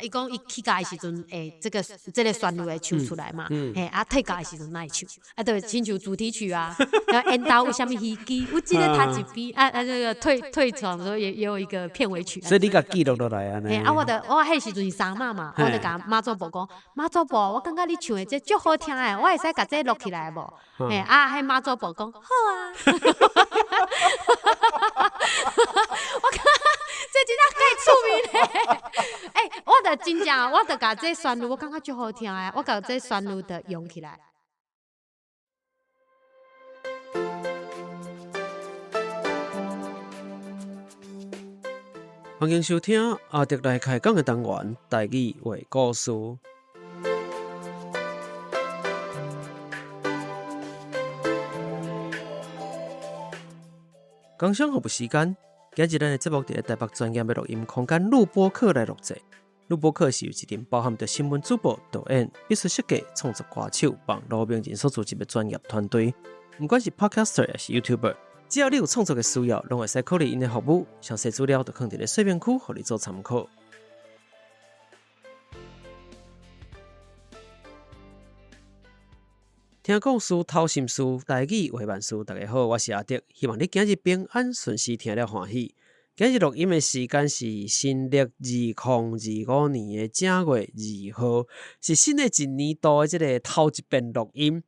伊講伊起價的時陣，會這個旋律會唱出來嘛，嘿，啊退價的時陣哪會唱？啊，對，親像主題曲啊，緣投有啥物魚枝，有這个他一邊，啊啊，這個退場的時候也有一個片尾曲。所以你共記錄落來按呢？嘿，啊，我就我彼時陣是三媽嘛，我就共媽祖婆講，媽祖婆，我感覺你唱的這足好聽的，我會使共這錄起來無？嘿，啊，彼媽祖婆講好啊。我感覺這真正蓋趣味咧，欸，我就真正，我就共這旋律，我感覺足好聽的，我共這旋律就用起來。歡迎收聽阿德來開講的單元，台語話故事。工商服務時間，今日咱的節目佇咧台北專業的錄音空間錄播客來錄製。錄播客是由一陣包含著新聞主播、導演、藝術設計、創作歌手、網路名人所組織的專業團隊。毋管是 Podcaster 抑是 YouTuber，只要你有創作的需要，攏會使考慮𪜶的服務。詳細資料就放佇咧說明區，予你做參考。聽故事，透心思，台語話萬事。大家好，我是阿德，希望你今日平安順遂，聽了歡喜。今日錄音的時間是新曆2025年的正月2號，是新的一年度的這个頭一遍錄音。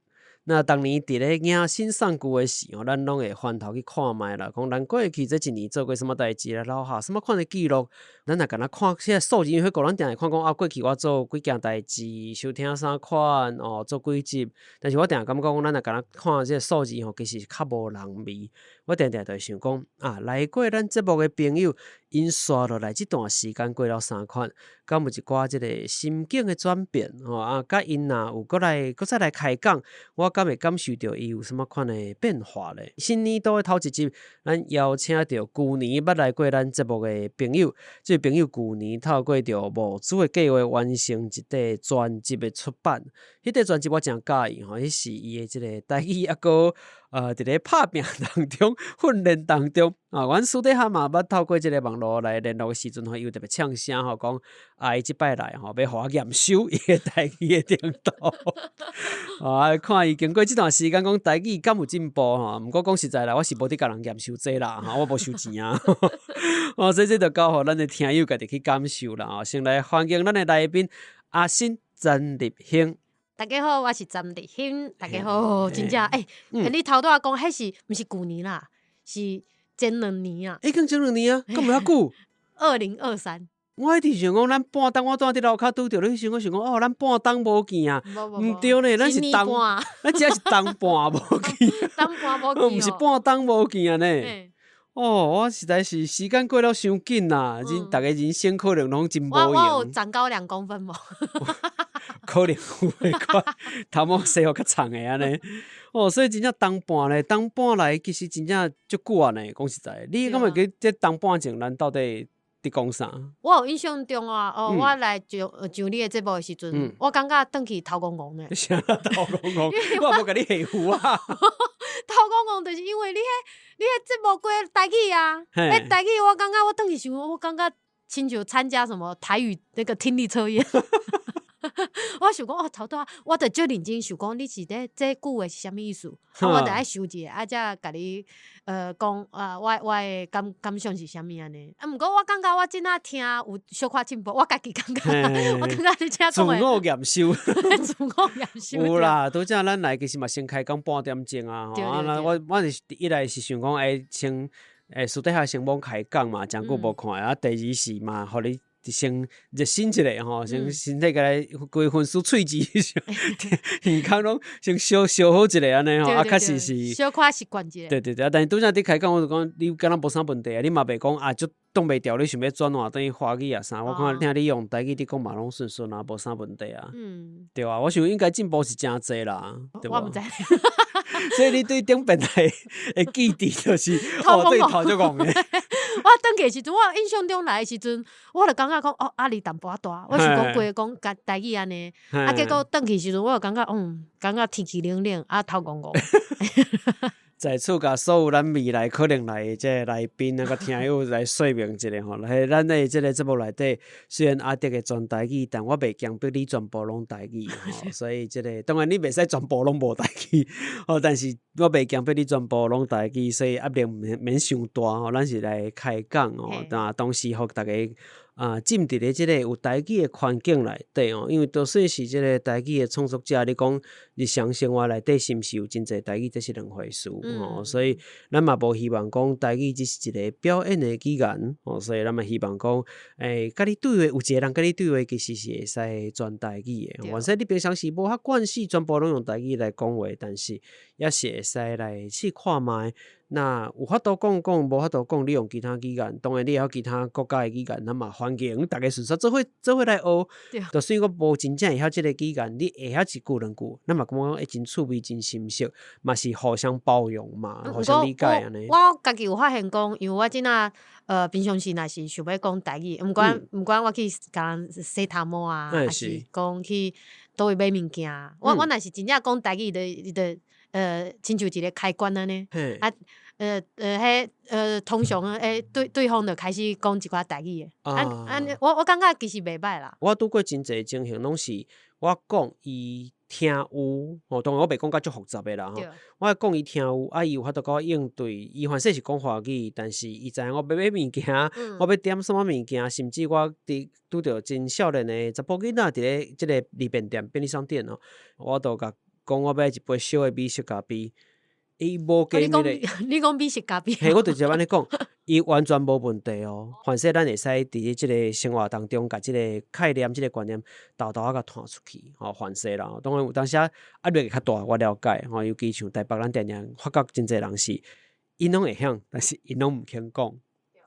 那逐年佇咧迎新送舊的時候，咱攏會翻頭去看覓啦，講咱過去這一年做過啥物代誌啦，留下啥物款的記錄。咱若干焦看這个數字，因為彼個咱定會看講啊，過去我做幾件代誌，收聽啥款哦，做幾集。但是我定定感覺講，咱若干焦看這个數字吼，其實較無人味。我定定就會想講啊，來過咱節目的朋友，𪜶紲落來這段時間過了啥款，敢有一寡這个心境的轉變吼啊？佮𪜶若有閣來閣再來開講，我敢會感受著伊有啥物款的變化咧？新年度的頭一集，咱邀請著舊年捌來過咱節目的朋友，這位朋友舊年透過著募資的計劃完成一塊專輯的出版，彼塊專輯我誠佮意吼，彼是伊的這个台語猶閣佇咧拍拚當中，訓練當中啊，阮私底下嘛捌透過這个網路來聯絡的時陣吼，伊有特別嗆聲吼，講啊，伊這擺來吼，欲予我驗收伊的台語的程度。啊，看伊經過這段時間講台語敢有進步吼，毋過講實在啦，我是無佇共人驗收這啦，吼，我無收錢啊。哦，所以這就交予咱的聽友家己去感受啦。吼，先來歡迎咱的來賓阿新詹立馨。大家好，我是詹立馨。大家好，真正欸，你頭拄仔講，彼是毋是舊年啦？是前兩年啊。已經前兩年啊，敢有遐久？ 2023。我一直想講，咱半冬我拄仔佇樓跤拄著你，想講想講哦，咱半冬無見啊，毋對呢，咱是冬，咱這是冬半無見，冬半無見，毋是半冬無見啊呢。哦，我實在是時間過了傷緊啦，人逐个人生可能攏真無閒。我有長高2公分無？可能有的款，頭毛洗予較長的按呢。哦，所以真正冬半咧，冬半來其實真正足久啊呢。講實在，你敢會記這冬半前咱到底佇講啥？我有印象中啊，哦，我來上你的節目的時陣，我感覺轉去頭戇戇的。啥頭戇戇？我也無共你下符啊。頭戇戇就是因為你彼節目過台語啊，彼台語我感覺我轉去想，我感覺親像參加什麼台語那個聽力測驗。我想講哦，頭拄仔我就足認真想講，你是咧這句話是啥物意思？啊，我就愛想一下，啊，才共你講啊，我的感想是啥物按呢？啊，毋過我感覺我這仔聽有小可進步，我家己感覺，我感覺你這講的自我驗收，自我驗收。有啦，拄才咱來其實嘛先開講半點鐘啊，吼，啊，我是一來是想講，欸，先私底下先罔開講嘛，誠久無看，啊，第二是嘛，予你先熱身一下吼，先身體共規分絲喙舌，耳孔攏先燒燒好一下按呢吼，啊，確實是小可習慣一下。對對對，啊，但是拄才佇開講，我就講你敢若無啥問題啊，你嘛袂講啊，足擋袂牢，你想欲轉換轉去華語啊啥？我看聽你用台語佇講嘛攏順順啊，無啥問題啊。對啊，我想應該進步是誠濟啦，對無？我毋知。所以你對頂遍來的記憶就是哦，對頭足戇的。我轉去的時陣，我印象中來的時陣，我就感覺講哦，壓力淡薄仔大。我想講規个講共台語按呢，啊，結果轉去時陣，我就感覺感覺天氣冷冷，啊，頭戇戇。在此共所有咱未來可能來的這个來賓啊，佮聽友來說明一下吼。彼咱的這个節目內底，雖然阿德會全台語，但我袂強迫你全部攏台語吼。所以這个當然你袂使全部攏無台語吼，但是我袂強迫你全部攏台語，所以壓力毋免傷大吼。咱是來開講吼，但同時予逐家啊，浸佇咧這个有台語的環境內底哦，因為就算是這个台語的創作者，你講日常生活內底是毋是有真濟台語，這是兩回事吼。所以咱嘛無希望講台語只是一个表演的語言吼，所以咱嘛希望講，共你對話有一个人共你對話，其實是會使全台語的。反正你平常時無遐慣勢，全部攏用台語來講話，但是也是會使來試看覓。若有法度講講，無法度講，你用其他語言，當然你會曉其他國家的語言，咱嘛歡迎逐家順紲做伙做伙來學。就算講無真正會曉這个語言，你會曉一句兩句，咱嘛感覺會真趣味、真心適，嘛是互相包容嘛，互相理解按呢。我家己有發現講，因為我這若平常時若是想欲講台語，毋管我去共人洗頭毛啊，抑是講去佗位買物件，我若是真正講台語，就親像一个開關按呢，啊，彼通常對方就開始講一寡台語的，啊啊，我感覺其實袂䆀啦。我拄過真濟情形，攏是我講伊聽有，吼，當然我袂講甲足複雜的啦，吼，我講伊聽有，啊，伊有法度共我應對，伊反正是講華語，但是伊知影我欲買物件，我欲點啥物物件，甚至我佇拄著真少年的查埔囡仔佇咧這个利便店便利商店哦，我都共講我欲愛一杯小的美式咖啡，伊無加你講你講美式咖啡，嘿，我就直接按呢講，伊完全無問題哦。反正咱會使佇這个生活當中，共這个概念、這个觀念，沓沓仔共傳出去，吼，凡勢啦。當然有當時壓力會較大，我了解，吼，尤其像台北，咱定定發覺真濟人是，𪜶攏會曉，但是𪜶攏毋肯講。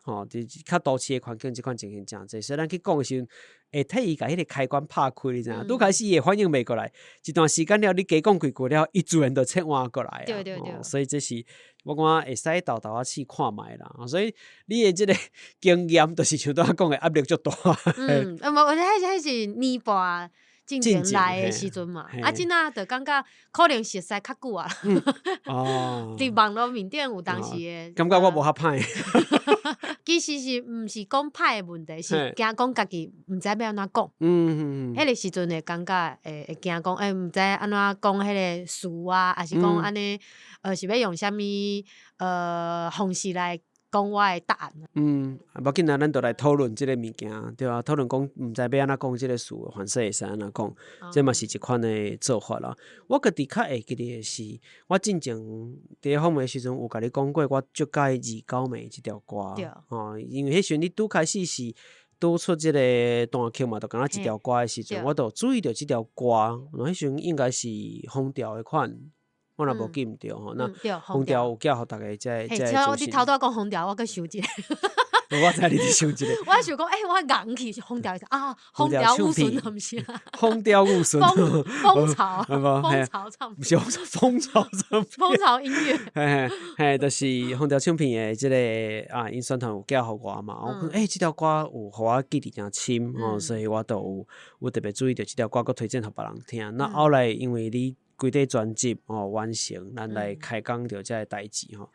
吼，佇較都市的環境，這款情形誠濟，所以咱去講的時陣，會替伊共彼个開關拍開，你知影？拄開始伊會反應袂過來，一段時間了，你加講幾句了，伊自然就切換過來啊。對對對。所以這是我感覺會使沓沓仔試看覓啦。所以你的這个經驗，就是像拄仔講的壓力足大。嗯，啊無，彼是年半進前來的時陣嘛，啊，這若就感覺可能熟似較久啊。佇網路面頂有當時的感覺我無遐歹。其實是毋是講歹的問題，是驚講家己毋知欲按怎講。彼个時陣會感覺會驚講，毋知按怎講彼个詞啊，抑是講按呢，是欲用啥物方式來講我的答案。嗯，無要緊啊，咱就來討論這个物件，對啊，討論講毋知欲按怎講這个詞，凡勢會使按怎講，這嘛是一款的做法啦。我家己較會記得的是，我進前佇咧訪問的時陣有共你講過，我足佮意二九暝這條歌，吼，因為彼時陣你拄開始是拄出這个單曲嘛，就敢若一條歌的時陣，我就注意著這條歌，彼時陣應該是風潮的款。我若無記毋著吼，那風潮有寄予逐家這個這個資訊。你頭拄仔講風潮，我閣想一个。我知你佇想一个。我想講，我戇去風潮啊，風潮雨順，毋是啊。風潮雨順。風潮。風潮唱片。毋是風潮唱片。風潮音樂。嘿嘿嘿，就是風潮唱片的這个啊，𪜶宣傳有寄予我嘛。我講，這條歌有予我記憶誠深吼，所以我都有特別注意著這條歌，閣推薦予別人聽。那後來因為你規塊專輯吼完成，咱來開講著這个代誌吼，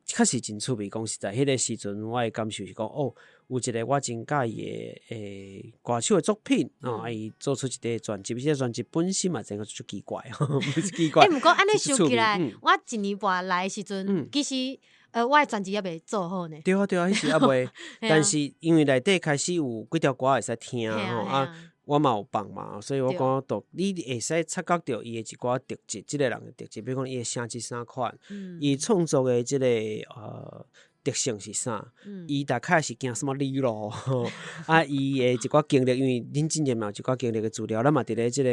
確實真趣味。講實在，彼个時陣我的感受是講，哦，有一个我真佮意的歌手的作品，哦，伊做出一塊專輯，這個專輯本身嘛，真個足奇怪，毋是奇怪。毋過按呢想起來，我一年半來的時陣，其實我的專輯猶未做好呢。對啊對啊，彼時猶未，但是因為內底開始有幾條歌會使聽吼啊。我嘛有放嘛，所以我感覺就你會使察覺著伊的一寡特質，這个人的特質，比如講伊的聲質啥款，伊創作的這个特性是啥，伊大概是行啥物理路，啊，伊的一寡經歷，因為恁之前嘛有一寡經歷的資料，咱嘛佇咧這个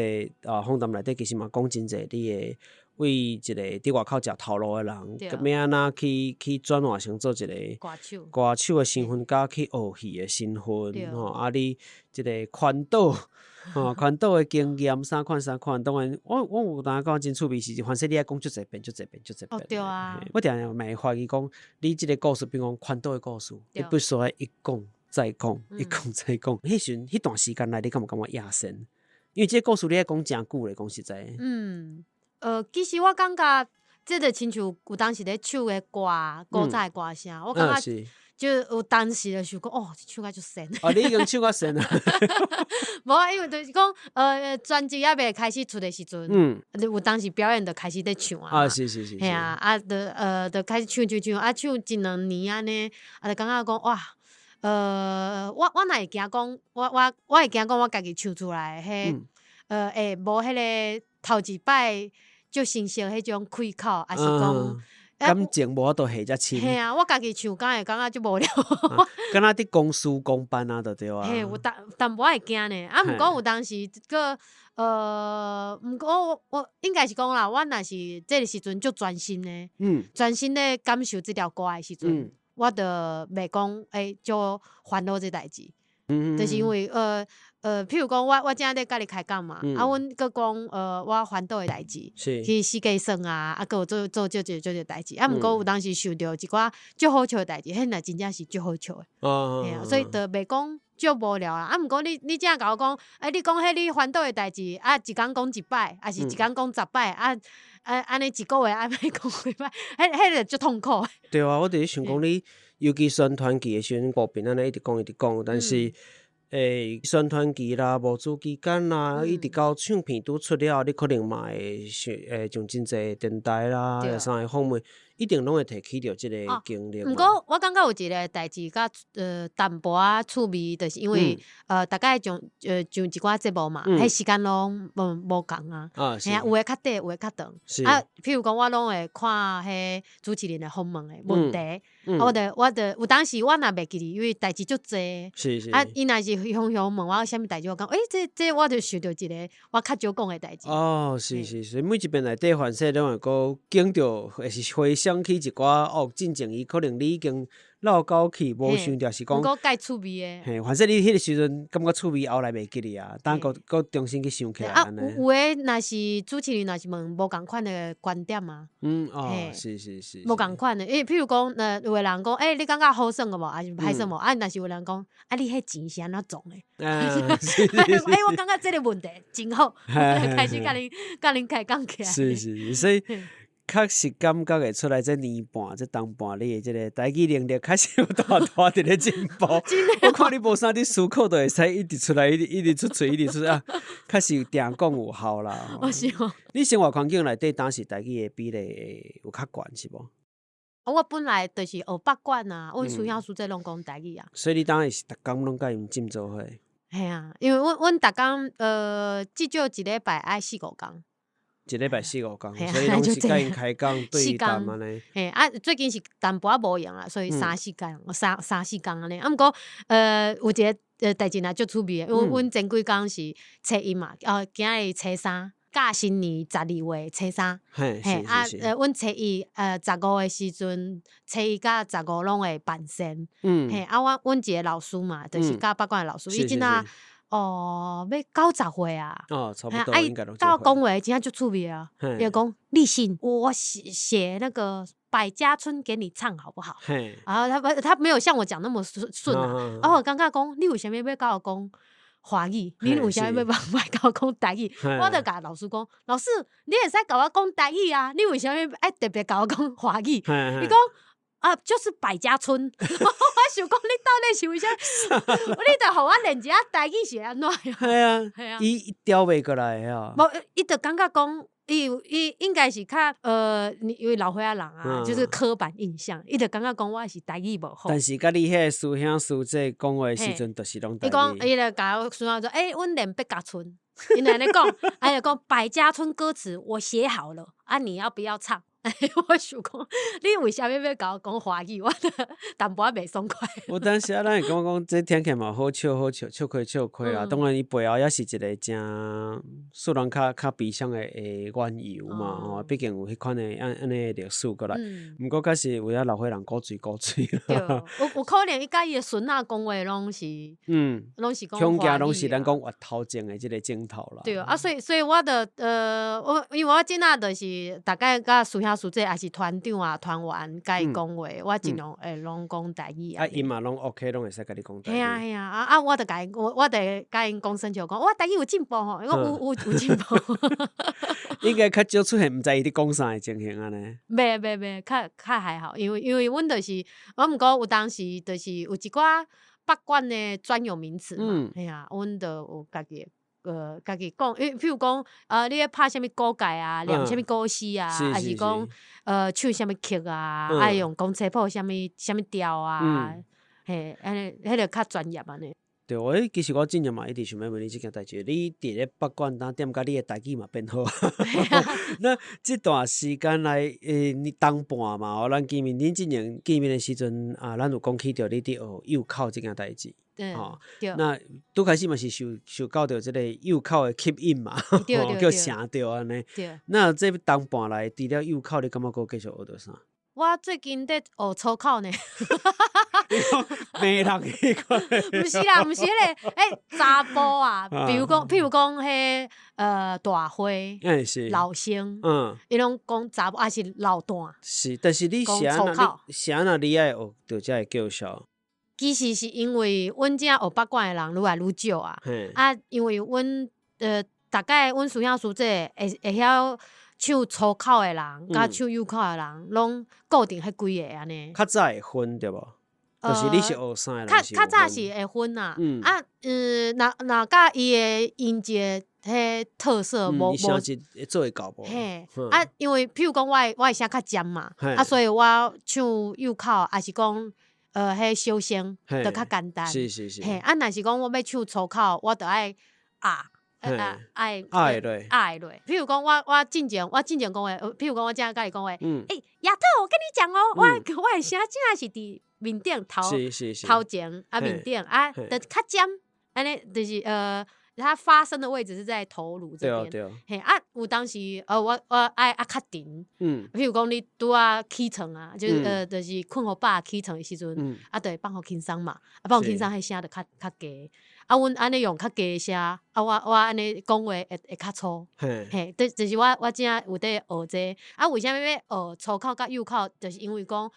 訪談內底，其實嘛講真濟，你的為一個佇外口食頭路的人，欲按怎去轉換成做一個歌手歌手的身份，佮去學戲的身份，吼，啊，你這个環島，吼，環島的經驗啥款啥款，當然，我有當感覺真趣味是，凡勢你愛講足濟遍，足濟遍，足濟遍。哦，對啊。我定定嘛會懷疑講，你這个故事，比如講環島的故事，你必須愛一講再講，一講再講。彼時陣彼段時間內，你敢有感覺野生？因為這个故事你愛講誠久咧，講實在。其實我感覺，這就親像有當時咧唱的歌，古早的歌聲，我感覺就有當時就想講，哦，唱甲足仙。哦，你已經唱甲仙啊？無啊，因為就是講，專輯猶未開始出的時陣，有當時表演就開始咧唱啊。嘿啊，啊，就開始唱唱唱，啊，唱一兩年按呢，啊，就感覺講，哇，我若會驚講，我會驚講，我家己唱出來，彼，會無彼个頭一擺足新鮮彼種開口，抑是講感情無法度下遮深。嘿啊，我家己唱，敢會感覺足無聊。敢若佇公事公辦啊，就對啊。嘿，有淡薄仔會驚呢。啊，毋過有當時閣，毋過我應該是講啦，我若是這个時陣足專心呢，專心咧感受這條歌的時陣，我就袂講會足煩惱這代誌。就是因為譬如講，我這咧佮你開講嘛，啊，阮閣講我煩惱的代誌，去死計算啊，啊，閣有做做足濟足濟代誌，啊，毋過有當時想著一寡足好笑的代誌，彼若真正是足好笑的，嘿啊，所以就袂講足無聊啦。啊，毋過你這共我講，欸，你講彼你煩惱的代誌，啊，一工講一擺，抑是一工講十擺，啊啊，按呢一個月愛欲講幾擺，彼彼就足痛苦的。對啊，我就是想講你，尤其宣傳期的時陣，無變按呢一直講一直講，但是，宣傳期啦、募資期間啦，一直到唱片拄出了，你可能嘛會想會上真濟電台啦，啥個訪問，一定攏會提起著這个經歷。毋過我感覺有一个代誌較淡薄仔趣味，就是因為逐擺上一寡節目嘛，彼時間攏無仝啊，嘿啊，有的較短，有的較長。啊，譬如講我攏會看彼主持人的訪問的問題，我就有當時我若袂記得，因為代誌足濟。啊，伊若是雄雄問我啥物代誌，我講，欸，這我就想著一個我較少講的代誌。哦，是是是，每一遍內底凡勢攏會閣經著，會是回想起一寡哦，進前伊可能你已經落狗去，無想著是講。毋過蓋趣味的。嘿，反正你彼个時陣感覺趣味，後來袂記得啊，等閣閣重新去想起來啊，有的若是主持人若是問無仝款的觀點啊。哦，是是是。無仝款的，因為譬如講，有的人講，欸，你感覺好耍無，抑是歹耍無？啊，若是有人講，啊，你彼錢是按怎賺的？欸，我感覺這个問題真好，開始共恁共恁開講起來。是是，所以。確實感覺會出來，這年半、這冬半，你的這个台語能力確實有大大佇咧進步。我看你無啥佇思考，就會使一直出來，一直一直出喙，一直出啊，確實定講有效啦。哦，是哦。你生活環境內底，當時台語的比例有較懸是無？我本來就是學北管啊，阮師兄師姐攏講台語啊。所以你當時是逐工攏佮𪜶浸做伙？嘿啊，因為阮逐工至少一禮拜愛四五工。一禮拜四五工，所以攏是佮𪜶開講對談按呢。嘿啊，最近是淡薄仔無閒啦，所以三四工、三四工按呢。啊，毋過有一个代誌若足趣味的，阮阮前幾工是初一嘛，今仔日初三，佮新年12月初三。嘿，啊，阮初一十五的時陣，初一佮十五攏會辦仙。嘿，啊，阮一个老師嘛，就是教北管的老師，伊這若哦，欲90歲啊！哦，差不多，啊，伊佮我講話真正足趣味啊！伊就講立信，我寫寫那個百家春給你唱好不好？然後他沒有像我講那麼順順啊。啊，我感覺講，你為啥物欲佮我講華語？你為啥物欲欲共我講台語？我就共老師講，老師，你會使共我講台語啊？你為啥物愛特別共我講華語？伊講。啊，就是百家春，我想講你到底是為啥？你著予我練一下台語是按怎？係啊，係啊，伊調袂過來啊。無，伊就感覺講，伊應該是較因為老歲仔人啊，就是刻板印象，伊就感覺講我是台語無好。但是佮你彼个師兄師姐講話的時陣，就是攏台語。伊講，伊就共我師兄說，欸，阮練百家春，伊按呢講，伊就講百家春歌詞我寫好了，啊，你要不要唱？我想講，你為啥物欲共我講華語？我淡薄仔袂爽快。有當時啊，咱會感覺講，這聽起來嘛好笑，好笑，笑開笑開啦。當然，伊背後也是一个誠，雖然較較悲傷的緣由嘛吼。畢竟有彼款的按呢歷史過來。毋過，確實有影老歲人古錐古錐。對，有可能伊佮伊的孫仔講話攏是，攏是講華語。攏是咱講越頭前的這个鏡頭啦。對啊，所以我就我因為我這若就是逐擺佮師兄兄師姐，抑是團長啊、團員，共伊講話，我盡量會攏講台語。啊，𪜶嘛攏 OK，攏會使共你講台語。嘿啊嘿啊，啊啊，我就共伊，我就共𪜶講生笑講，我台語有進步吼，伊講有進步。應該較少出現毋知伊佇講啥的情形按呢。袂袂袂，較較還好，因為阮就是，我毋過有當時就是有一寡北管的專有名詞嘛，嘿啊，阮就有家己家己講，因譬如講，你咧拍啥物鼓蓋啊，念啥物古詩啊，抑是講，唱啥物曲啊，愛用公車譜啥物啥物調啊，嘿，按呢，彼个較專業按呢。對，我其實我之前嘛一直想欲問你這件代誌，你佇咧北管當踮甲你的台語嘛變好。那這段時間來，你冬半嘛，哦，咱見面，恁之前見面的時陣啊，咱有講起著你佇學幼口這件代誌。吼，那拄開始嘛是受到著這個幼口的吸引嘛，叫聲調按呢。那這冬半來，除了幼口，你感覺閣繼續學著啥？我最近佇學粗口呢。罵人彼款。毋是啦，毋是彼个，欸，查埔啊，比如講，彼大花，老生，伊攏講查埔，抑是老段。是，但是你是按怎，你是按怎你愛學著才會叫囂？其實是因為阮遮學北管的人愈來愈少啊，啊，因為阮大概阮師兄師姐會曉唱粗口的人，佮唱幼口的人，攏固定彼幾个按呢。較早會分對無？就是你是學啥的人？較早是會分啊，啊，若佮伊的音節彼特色無無，會做會到無？嘿，啊，因為譬如講我的聲較尖嘛，啊，所以我唱幼口，抑是講彼小聲就較簡單。嘿，啊，若是講我欲唱粗口，我就愛壓。愛愛落，愛落。譬如講，我進前講話，譬如講，我這樣共伊講話，欸，亞特，我跟你講哦，我的聲真正是佇面頂頭頭前啊面頂啊，就較尖，按呢就是它發聲的位置是在頭顱這邊。嘿啊，有當時我愛啊較沉。譬如講你拄仔起床啊，就是就是睏予飽起床的時陣，啊，就會放予輕鬆嘛，啊放輕鬆，彼聲就較較低。啊，阮按呢用較低的聲，啊，我按呢講話會較粗。嘿，就是我這有佇學這個，啊，為啥物欲學粗口佮幼口？就是因為講，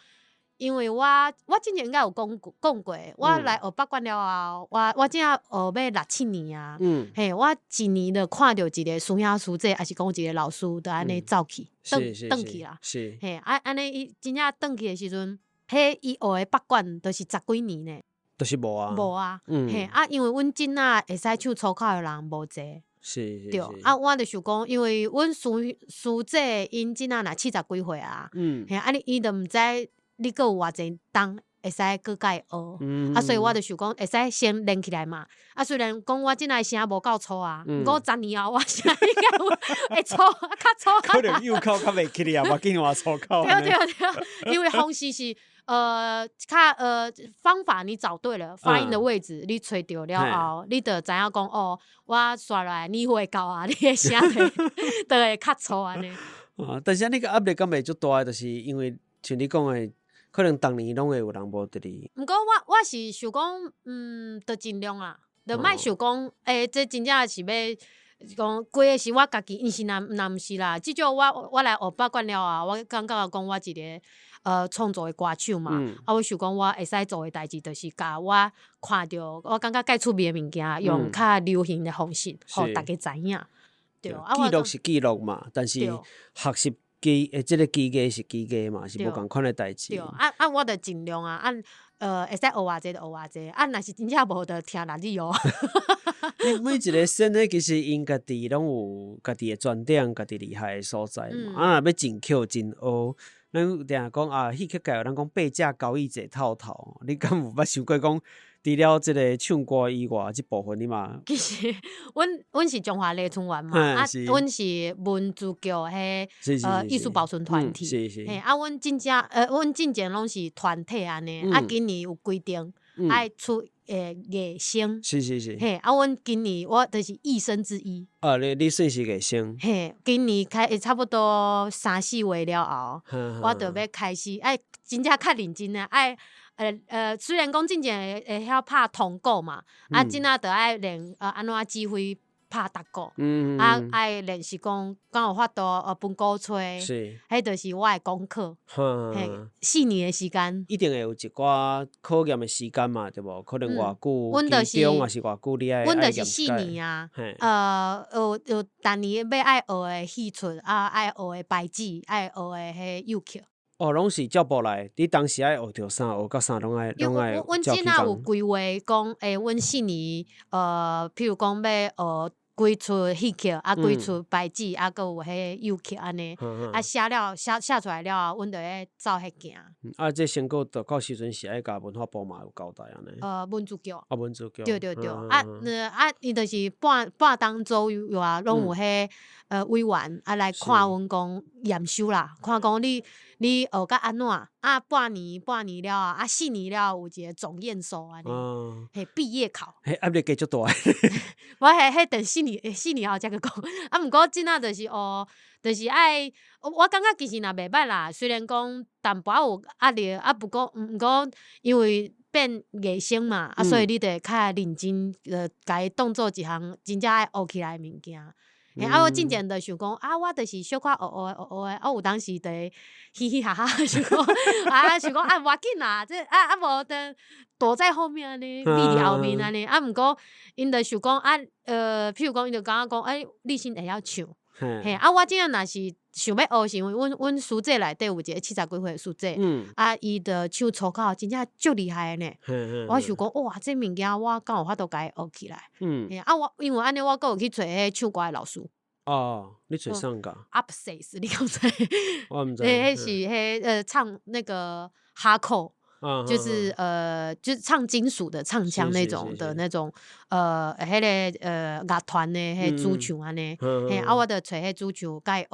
因為我之前應該有講過，我來學北管了後，我這學欲六七年啊，嘿，我一年就看著一个師兄師姐，抑是講一个老師，就按呢走去，轉去啦。嘿，啊按呢伊真正轉去的時陣，彼伊學的北管就是十幾年呢。就是無啊。無啊，嘿啊，因為阮囡仔會使唱粗口的人無濟。對，啊，我就想講，因為阮師姐𪜶這若七十幾歲啊，嘿，啊你伊就毋知你閣有偌濟冬會使閣共伊學，啊，所以我就想講會使先練起來嘛。啊，雖然講我這若聲無夠粗啊，毋過十年後我聲應該會粗，較粗。可能幼口較袂起來，無緊換粗口。對對對，因為方式是較方法你找對了，發音的位置你揣著了後，你就知影講哦，我煞落來年歲到啊，你的聲就會較粗按呢。啊，但是你個壓力敢袂足大？就是因為像你講的，可能逐年攏會有人無佇哩。毋過我是想講，就盡量啊，就莫想講，欸，這真正是欲講規个是我家己，毋是若若毋是啦。至少我來學北管了後，我感覺講我一個創作的歌手嘛，啊，我想講我會使做的代誌，就是共我看著我感覺蓋趣味的物件，用較流行的方式，予大家知影。對，記錄是記錄嘛，但是學習這个技藝是技藝嘛，是無仝款的代誌。對，啊啊，我就盡量啊，啊，會使學偌濟就學偌濟，啊，若是真正無，就聽六日哦。每一个先生其實𪜶家己攏有家己的專長，家己厲害的所在嘛。啊，若欲真抾真學，咱定定講啊，戲曲界有人講八者交椅坐透透，你敢有捌想過講，除了這个唱歌以外，這部分你嘛？其實，阮是中華麗春園嘛，啊，阮是文資局彼藝術保存團體，嘿，啊，阮真正阮進前攏是團體按呢，啊，今年有規定愛出藝生，嘿，啊，阮今年我就是藝生之一。啊，你算是藝生。嘿，今年開差不多三四月了後，我就欲開始愛真正較認真啊，愛雖然講進前會曉拍銅鼓嘛，啊，這仔就愛練按怎指揮。拍踏鼓，啊，愛練習講敢有法度學分鼓吹，彼就是我的功課。嘿，4年的時間。一定會有一寡考驗的時間嘛，對無？可能偌久，阮就是期中抑是偌久，你愛阮就是四年啊，有逐年欲愛學的戲出，啊，愛學的牌子，愛學的彼幼曲。哦，攏是照步來，你當時愛學著啥，學到啥攏愛攏愛。阮這若有規劃講，阮四年，譬如講欲學幾齣戲曲，啊，幾齣牌子，啊，閣有彼幼曲按呢，啊，寫了寫寫出來了後，阮就咧走彼行。啊，這成果著到時陣是愛共文化部嘛有交代按呢？文資局。啊，文資局。對對對，啊，啊，伊就是半半冬左右啊，攏有彼委員啊來看阮講驗收啦，看講你學甲按怎，啊，半年半年了後，啊，四年了後有一個總驗收按呢，彼畢業考。彼壓力加足大。我彼彼等四年，四年後才閣講。啊，毋過這若就是學，就是愛，我感覺其實若袂䆀啦。雖然講淡薄仔有壓力，啊，不過毋過因為變藝生嘛，啊，所以你得較認真，共伊當做一項真正愛學起來的物件。嘿，啊，我進前就想講，啊，我就是小可學學的學學的，啊，有當時就會嘻嘻哈哈想講，啊，想講啊，無要緊啦，這啊啊無就躲在後面按呢，秘佇後面按呢，啊，毋過𪜶就想講啊，譬如講，𪜶就感覺講，欸，你先會曉唱，嘿，啊，我這樣若是想欲學，是因為阮阮師姐內底有一個七十幾歲的師姐，啊，伊就唱粗口，真正足厲害的呢。我想講，哇，這物件我敢有法度共伊學起來？嘿，啊，我因為按呢，我閣有去揣彼唱歌的老師。哦，你揣啥個？Upset，你敢知？我毋知。彼是彼唱那個哈扣。就是就是唱金屬的唱腔那種的那種，彼个樂團的彼主唱按呢，嘿，啊，我就揣彼主唱共伊學，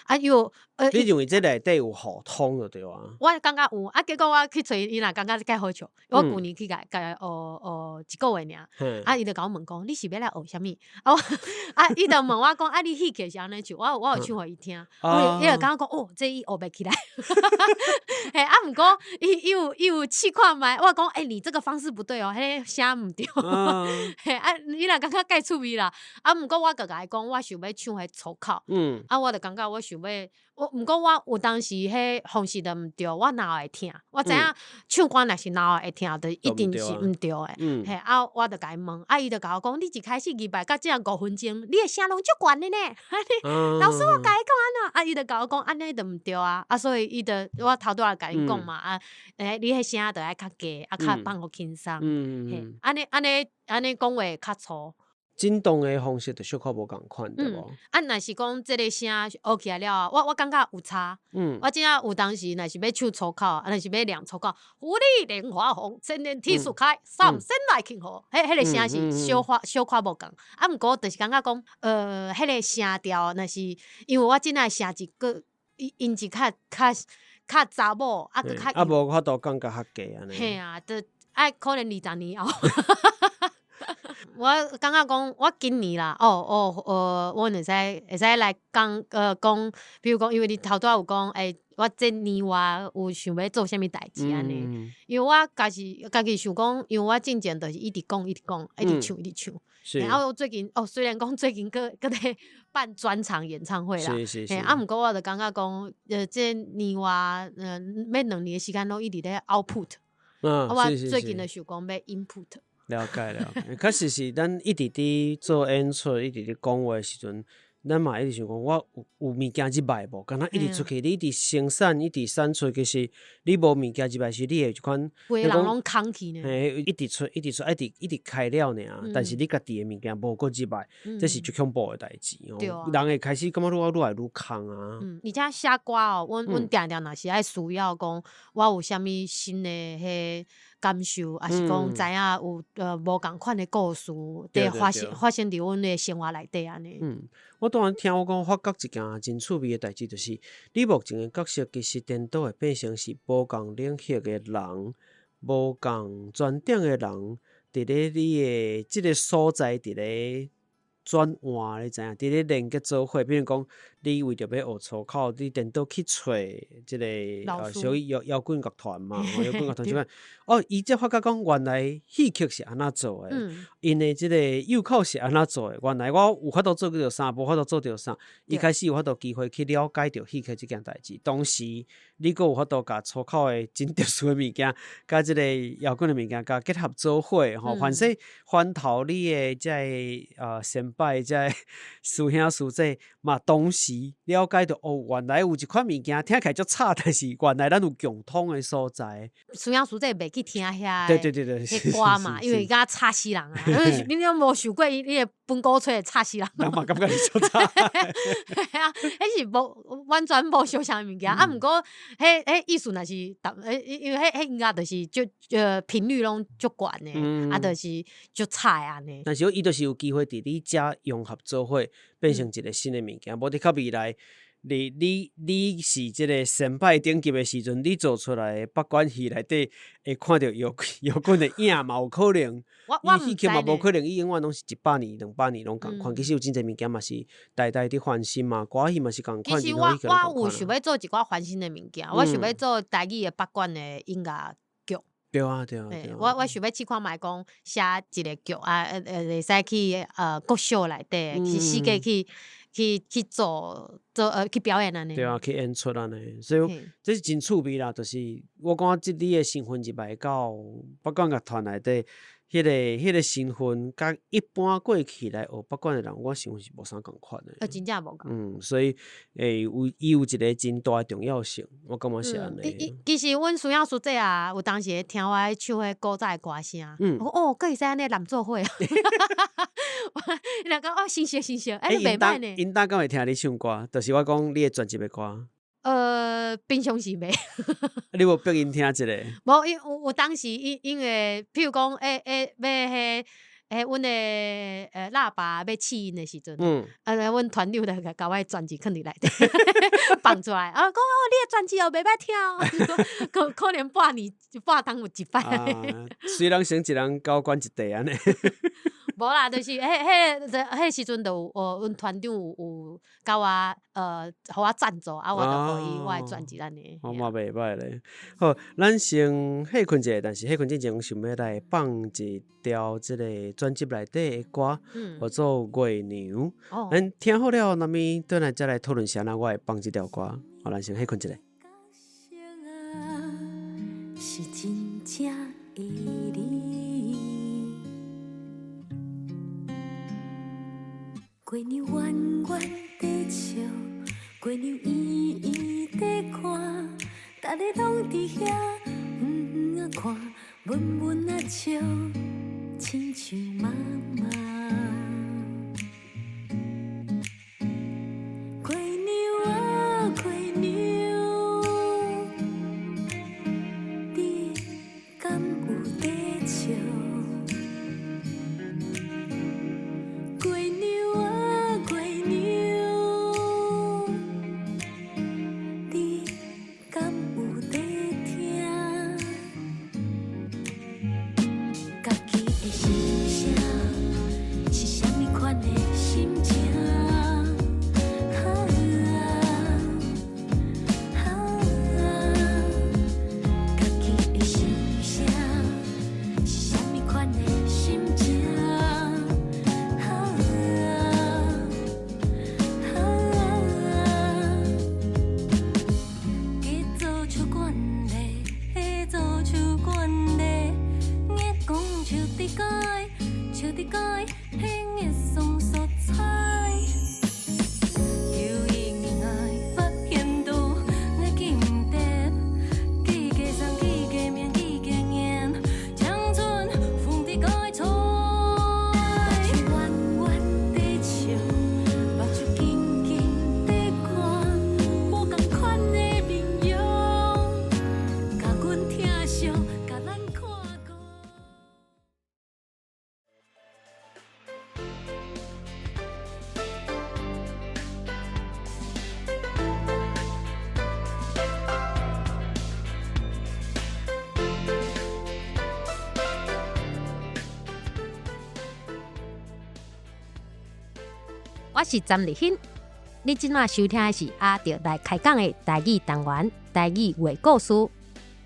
啊又你認為這內底有互通就對啊？我感覺有，啊，結果我去揣伊，若感覺較好笑。我舊年去共共伊學學一個月爾，啊，伊就共我問講，你是欲來學啥物？啊，啊，伊就問我講，啊，你戲曲是按呢唱？我有唱予伊聽，伊就感覺講，哦，這伊學袂起來。嘿，啊，毋過伊伊有伊有試看覓，我講，欸，你這個方式不對哦，彼個聲毋對。嘿，啊，伊若感覺蓋趣味啦，啊，毋過我閣共伊講，我想欲唱彼粗口。啊，我就感覺我想欲，我毋過我有當時彼方式就毋對，我喉會疼。我知影唱歌若是喉會疼，就一定是毋對的。嘿，啊，我就共伊問，啊，伊就共我講，你一開始入來到這5分鐘，你的聲攏足懸的呢。老師，我共伊講按怎，啊，伊就共我講按呢就毋對啊，啊，所以伊就我頭拄仔共伊講嘛，啊，欸，你彼聲就愛較低，啊，較放予輕鬆。嘿，按呢按呢按呢講話較粗。震動的方式就小可無仝款，對無？啊，若是講這个聲學起來了後，我感覺有差。我真正有當時若是欲唱粗口，啊，若是欲念粗口，富麗蓮華紅，千年鐵樹開，三仙來慶賀。彼彼个聲是小可小可無仝。啊，毋過就是感覺講，彼个聲調，若是因為我這的聲質閣音質較較較查某，啊，閣較啊，無法度降甲較低按呢。嘿啊，就愛可能20年後。我感覺講，我今年啦，哦哦我會使會使來講，講，比如講，因為你頭拄仔有講，欸，我這年外有想欲做啥物代誌按呢？因為我家是家己想講，因為我進前就是一直講，一直講，一直唱，一直唱。啊，我最近哦，雖然講最近閣閣咧辦專場演唱會啦，嘿，啊，毋過我就感覺講，這年外，欲2年的時間攏一直咧 output，啊，我最近就想講欲 input。了解了解，確實是咱一直佇做演出，一直佇講話的時陣，咱嘛一直想講，我有有物件入來無？敢若一直出去，你一直生產，一直產出，其實你無物件入來時，你會有一款，規个人攏空去呢。嘿，一直出，一直出，一直一直開了爾，但是你家己的物件無閣入來，這是足恐怖的代誌哦。人會開始感覺愈來愈空啊。嗯，而且寫歌哦，阮阮定定若是愛需要講，我有啥物新的彼感受，抑是講知影有無仝款的故事佇發生發生佇阮的生活內底按呢。嗯，我拄仔聽我講，發覺一件真趣味的代誌，就是你目前的角色其實顛倒會變成是無仝領域的人，無仝專長的人，佇咧你的這个所在，佇咧轉換，你知影？佇咧連結做伙，比如講，你為著欲學粗口，你顛倒去揣這個老師屬於搖搖滾樂團嘛，吼，搖滾樂團這款。哦，伊才發覺講原來戲曲是按怎做的，𪜶的這個右口是按怎做的。原來我有法度做著啥，無法度做著啥。伊開始有法度機會去了解著戲曲這件代誌，同時你閣有法度共粗口的真特殊的物件，佮這個搖滾的物件，共結合做伙吼。反正翻頭你的這個先輩，這個師兄師姐嘛，同時了解著哦，原來有一款物件聽起來足吵，但是原來咱有共通的所在。師兄師姐袂去聽遐彼歌嘛，因為伊感覺吵死人啊！你攏無受過伊的本鼓吹吵死人。人嘛感覺你足吵。嘿啊，彼是無完全無相像的物件啊！毋過彼意思若是，因為彼音樂就是足頻率攏足懸的，啊，就是足吵的按呢。但是伊就是有機會佇你遮融合做伙，變成一個新的物件。無佇較未來，你是這個先輩等級的時陣，你做出來的北管戲內底會看著搖搖滾的影嘛有可能。我伊戲曲嘛無可能，伊永遠攏是100年、200年攏仝款。其實有真濟物件嘛是代代佇翻新嘛，歌戲嘛是仝款。其實我有想欲做一寡翻新的物件，我想欲做台語的北管的音樂劇。對啊對啊對啊。我想欲試看覓講寫一個劇啊，會使去國小內底去四界去做做去表演按呢。對啊，去演出按呢，所以這是真趣味啦。就是我感覺這你的身份入來到北管樂團內底，彼個身份，佮一般過去來學北管的人，我身份是無啥仝款的。真正無仝。所以有伊有一個真大的重要性，我感覺是按呢。其實阮師兄師姐啊，有當時咧聽我咧唱彼古早的歌聲，我講哦，閣會使按呢攬做伙。伊若講哦，新鮮新鮮，欸，袂歹呢。𪜶當敢會聽你唱歌？就是我講你的專輯的歌。平常時袂。你無逼𪜶聽一下？無，因有有當時因為，譬如講，欲彼，阮的喇叭欲試音的時陣，啊，阮團長就共我的專輯囥佇內底放出來，啊，講哦，你的專輯哦，袂歹聽哦，可能半年半冬有一擺。雖然先一人交管一塊按呢。無啦，就是彼時陣就有，阮團長有共我予我贊助，啊，我就予伊我的專輯按呢。我嘛袂歹咧。好，咱先歇睏一下，但是歇睏之前，想欲來放一條這個專輯內底的歌，號做《月娘》。咱聽好了，那物轉來再來討論啥人我會放這條歌。好，咱先歇睏一下。是真正的你。月娘圓圓在笑，月娘圓圓在看，逐个攏佇遐遠遠啊看，悶悶啊笑，親像媽媽。月娘啊月娘，你敢有在笑？月娘啊月娘，你敢有在聽？家己的心聲，我是詹麗欣。你這馬收聽的是阿德來開講的台語單元，台語話故事。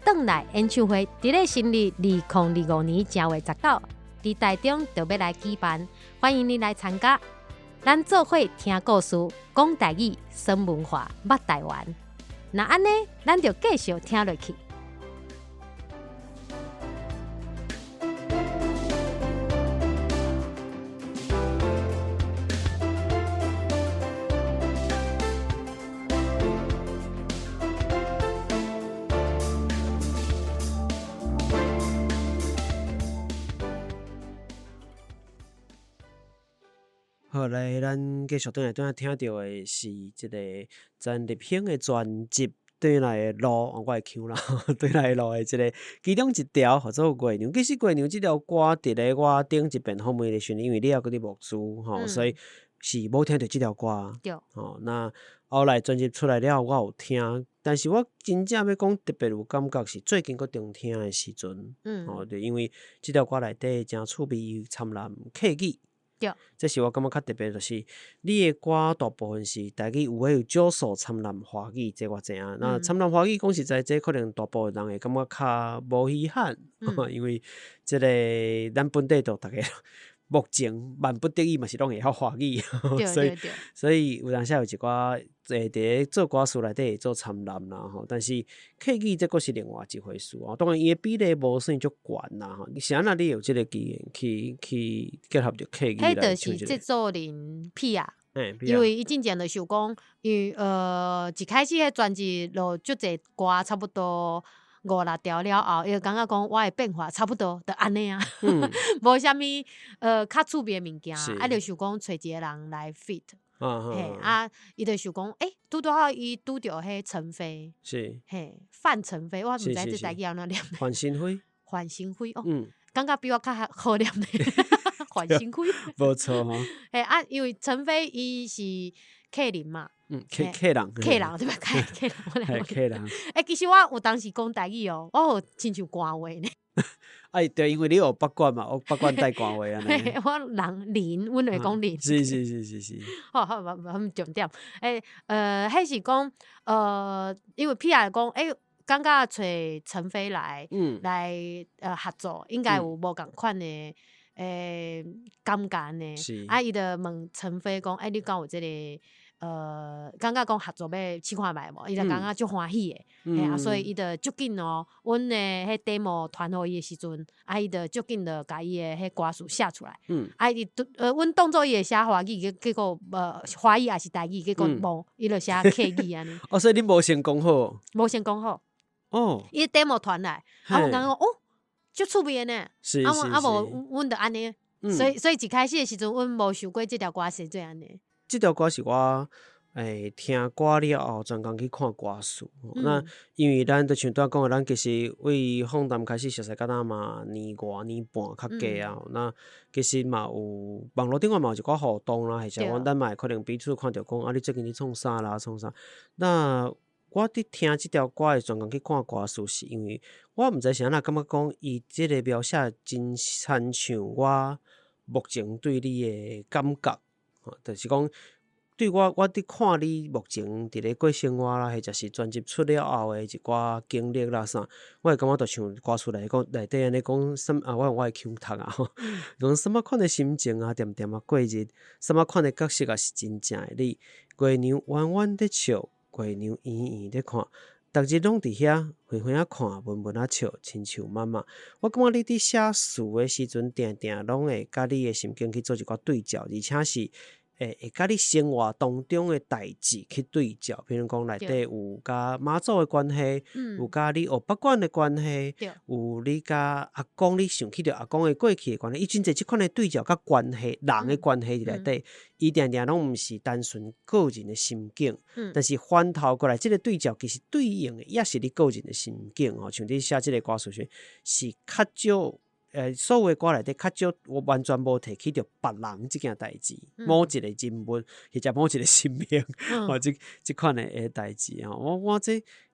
轉來演唱會，佇咧新曆2025年正月19，佇台中就欲來舉辦，歡迎你來參加。咱做伙聽故事，講台語，耍文化，捌台灣。若按呢，咱就繼續聽落去。好，來，咱繼續轉來轉來聽著的是這个陳立興的專輯《轉來的路》，我會唱啦，《轉來的路》的這个其中一條號做月娘。其實月娘這條歌佇咧我頂一遍訪問的時陣，因為你猶閣佇募資吼，所以是無聽著這條歌。對。吼，那後來專輯出來了後，我有聽，但是我真正欲講特別有感覺是最近閣重聽的時陣。吼，就因為這條歌內底誠趣味，伊摻南客語。對，這是我感覺較特別，就是你的歌大部分是台語，有的有少數摻南華語，這我知影。那摻南華語講實在，這可能大部分人會感覺較無稀罕，因為這个咱本地就逐家目前萬不得已嘛是攏會曉華語，所以所以有當時有一寡會佇咧做歌詞內底會做摻南啦吼，但是客語這閣是另外一回事哦。當然伊的比例無算足懸啦吼。是按怎你有這个機緣去去結合著客語來唱這個？彼就是製作人屁啊，因為伊進前就想講，因為一開始彼專輯錄足濟歌，差不多五六條了後，伊就感覺講我的變化差不多就按呢啊，無啥物較趣味的物件，啊就想講揣一個人來 fit。嘿啊，伊就想講，欸，拄拄好伊拄著彼陳飛，是，嘿，范丞飛，我毋知這台語按怎念。范丞飛，范丞飛哦，感覺比我較好念咧。范丞飛，無錯吼。嘿啊，因為陳飛伊是客人嘛，客客人，客人對吧？客人，客人。欸，其實我有當時講台語哦，我有親像官話呢。哎，對，因為你學北管嘛，學北管帶官話按呢。我人林，阮會講林。是是是是是。好好，無無重點。欸，彼是講，因為屁仔講，欸，感覺揣陳飛來，來合作，應該有無仝款的感覺呢。啊，伊就問陳飛講，欸，你敢有這个？感覺講合作欲試看覓無？伊就感覺足歡喜的，嘿啊，所以伊就足緊哦。阮的彼 demo 傳予伊的時陣，啊，伊就足緊就共伊的彼歌詞寫出來。啊，伊阮當做伊會寫華語，結果華語抑是台語，結果無，伊就寫客語按呢。哦，所以恁無先講好？無先講好。哦。伊 demo 傳來，啊，阮感覺講哦，足趣味的呢。是是是。啊無，阮就按呢。所以一開始的時陣，阮無想過這條歌寫做按呢。這條歌是我聽歌了後，專工去看歌詞。那因為咱就像拄仔講的，咱其實為訪談開始熟似到今嘛年外年半較加啊。那其實嘛有網路頂懸嘛有一寡互動啦，或者講咱嘛會可能彼此看著講啊，你最近咧創啥啦，創啥？那我佇聽這條歌會專工去看歌詞，是因為我毋知是按怎感覺講，伊這个描寫真親像我目前對你的感覺。就是講，對我，我佇看你目前佇咧過生活啦，或者是專輯出了後的一寡經歷啦啥，我會感覺就像歌詞內講內底按呢講，啥啊，我用我的腔讀啊吼，講啥物款的心情啊，恬恬啊過日，啥物款的角色啊是真正的你。月娘彎彎咧笑，月娘圓圓咧看，逐日攏佇遐遠遠仔看，悶悶仔笑，親像媽媽。我感覺你佇寫詞的時陣，定定攏會佮你的心境去做一寡對照，而且是會佮你生活當中的代誌去對照，比如講內底有佮媽祖的關係，有佮你學北管的關係，有你佮阿公，你想起著阿公的過去的關係，伊真濟這款的對照佮關係，人的關係佇內底，伊定定攏毋是單純個人的心境，但是翻頭過來，這个對照其實對應的也是你個人的心境吼，像你寫這个歌詞時，是較少。所有的歌內底較少，我完全無提起著別人這件代誌，某一個人物或者某一個神明，吼，這款的代誌吼，我這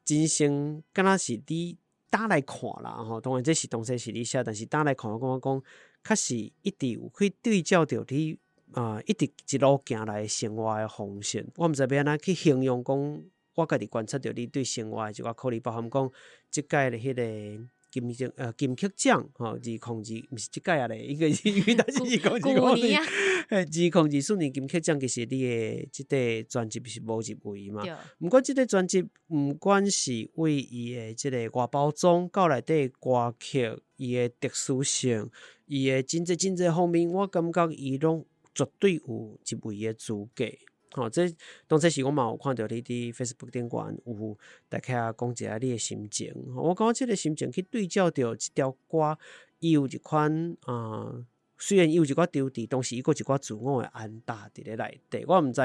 人生敢若是你倒來看啦吼，當然這是當初是你寫，但是倒來看，我感覺講，確實一直有去對照著你啊，一直一路行來生活的方式。我毋知欲按怎去形容講，我家己觀察著你對生活的一寡考慮，包含講這屆的彼個金曲獎吼，2002，毋是這屆啊咧，應該是因為當時2025年，2024年金曲獎其實你的這塊專輯是無入圍嘛。毋過這塊專輯，毋管是為伊的這個外包裝到內底歌曲，伊的特殊性，伊的真濟真濟方面，我感覺伊攏絕對有入圍的資格。吼，這當初時我嘛有看著你佇 Facebook 頂懸有大概講一下你的心情。我感覺這個心情去對照著這條歌，伊有一款啊，雖然伊有一寡抽屜，同時伊閣有一寡自我的安踏佇咧內底。我毋知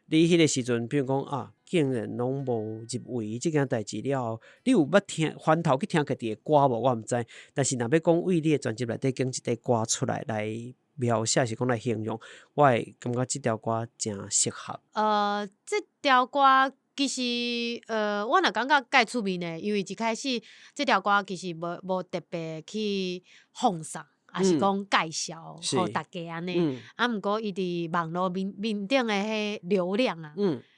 你彼個時陣，比如講啊，竟然攏無入圍這件代誌了後，你有捌聽翻頭去聽家己的歌無？我毋知。但是若欲講為你的專輯內底揀一塊歌出來來描寫，是講來形容，我會感覺這條歌誠適合。這條歌其實，我若感覺蓋趣味呢，因為一開始這條歌其實無特別去放送，抑是講介紹予大家按呢。啊，毋過伊佇網路面面頂的彼流量啊，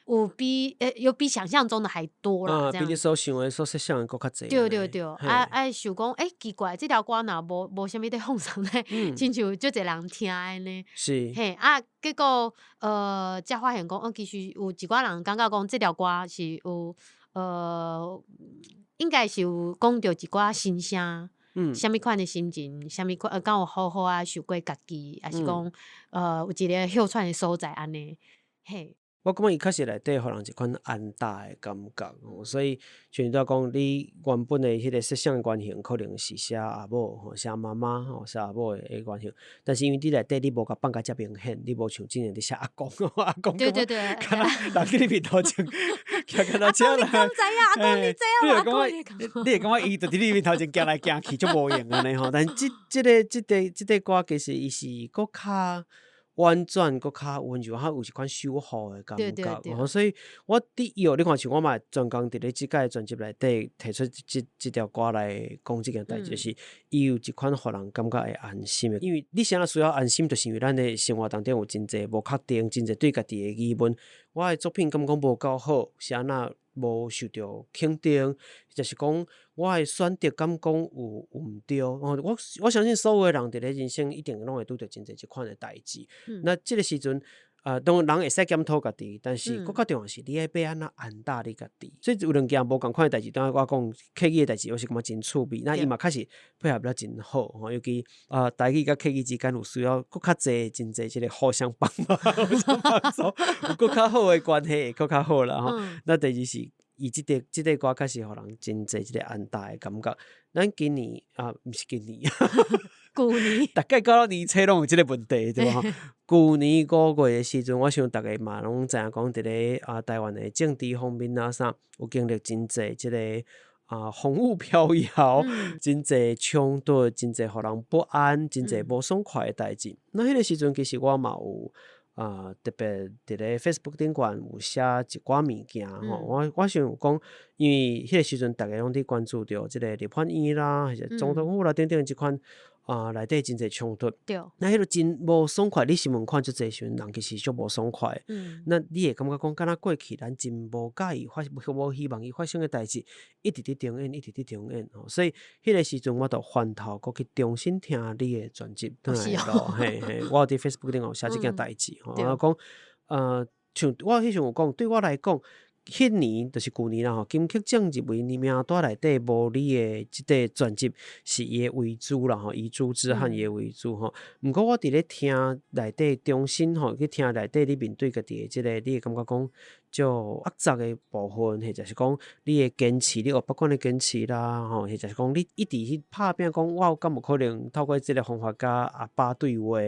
有比想象中的還多啦。比你所想的、所設想的閣較濟。對對對，啊啊想講，欸，奇怪，這條歌若無啥物佇放送咧，親像足濟人聽的呢。嘿，啊，結果才發現講，哦，其實有一寡人感覺講，這條歌是有，應該是有講著一寡心聲。啥物款的心情，啥物款，敢有好好啊想過家己，抑是講，有一个歇喘的所在按呢，嘿。我感覺伊確實內底予人一款安踏的感覺，所以像你拄仔講，你原本的彼個設想的原型可能是寫阿母吼，寫媽媽吼，寫阿母的原型，但是因為你內底你無共放甲遮明顯，你無像之前佇寫阿公，阿公敢若人佇你面頭前，徛敢若遮啦，阿公你敢知影？阿公你知影？你會感覺，你會感覺伊就佇你面頭前行來行去，足無閒按呢吼。但是這個歌其實伊是閣較婉轉，閣較溫柔，較有一款守護的感覺。所以我佇藥，你看像我嘛專工佇咧這擺專輯內底提出這條歌來講這件代誌，就是伊有一款予人感覺會安心的。因為你啥物需要安心，就是因為咱的生活當中有真濟無確定，真濟對家己的疑問。我的作品敢講無夠好，是按怎無受著肯定，或者是講我的選擇敢講有毋對？我相信所有的人佇咧人生一定攏會拄著真濟這款的代誌。那這個時陣，當然人會使檢討家己，但是閣較重要是你愛欲按怎安踏你家己。所以有兩件無仝款的代誌，當我講客語的代誌，我是感覺真趣味。那伊嘛確實配合得真好吼，尤其啊台語佮客語之間有需要閣較濟真濟這個互相幫忙、互相幫助，有閣較好的關係會閣較好啦吼。那第二是伊這塊歌確實予人真濟這個安踏的感覺。咱今年啊，毋是今年，舊年，逐擺到年初攏有這個問題，對無？舊年5月的時陣，我想逐家嘛攏知影講，佇咧啊台灣的政治方面啊啥，有經歷真濟這個啊風雨飄搖，真濟衝突，真濟予人不安，真濟無爽快的代誌。那彼個時陣，其實我嘛有啊特別佇咧 Facebook 頂懸有寫一寡物件吼。我想講，因為彼個時陣，逐家攏佇關注著這個立法院啦，或者總統府啦等等這款啊內底真濟衝突。那彼個真無爽快，你新聞看足濟時陣，人其實足無爽快。那你會感覺講，敢若過去咱真無佮意發，無希望伊發生的代誌，一直佇重演，一直佇重演吼。所以彼個時陣，我就翻頭閣去重新聽你的專輯，轉來咯。嘿嘿，我有佇 Facebook 頂有寫這件代誌吼。我講，像我彼時陣有講，對我來講，彼年就是舊年啦吼，金曲獎入圍名單內底無你的這塊專輯是伊的遺珠啦吼，遺珠之憾伊的遺珠吼。毋過我佇咧聽內底重新吼去聽內底，你面對家己的這個，你會感覺講足複雜的部分，或者是講你的堅持，你有不管的堅持啦吼，或者是講你一直去拍拚，講我有敢有可能透過這個方法佮阿爸對話，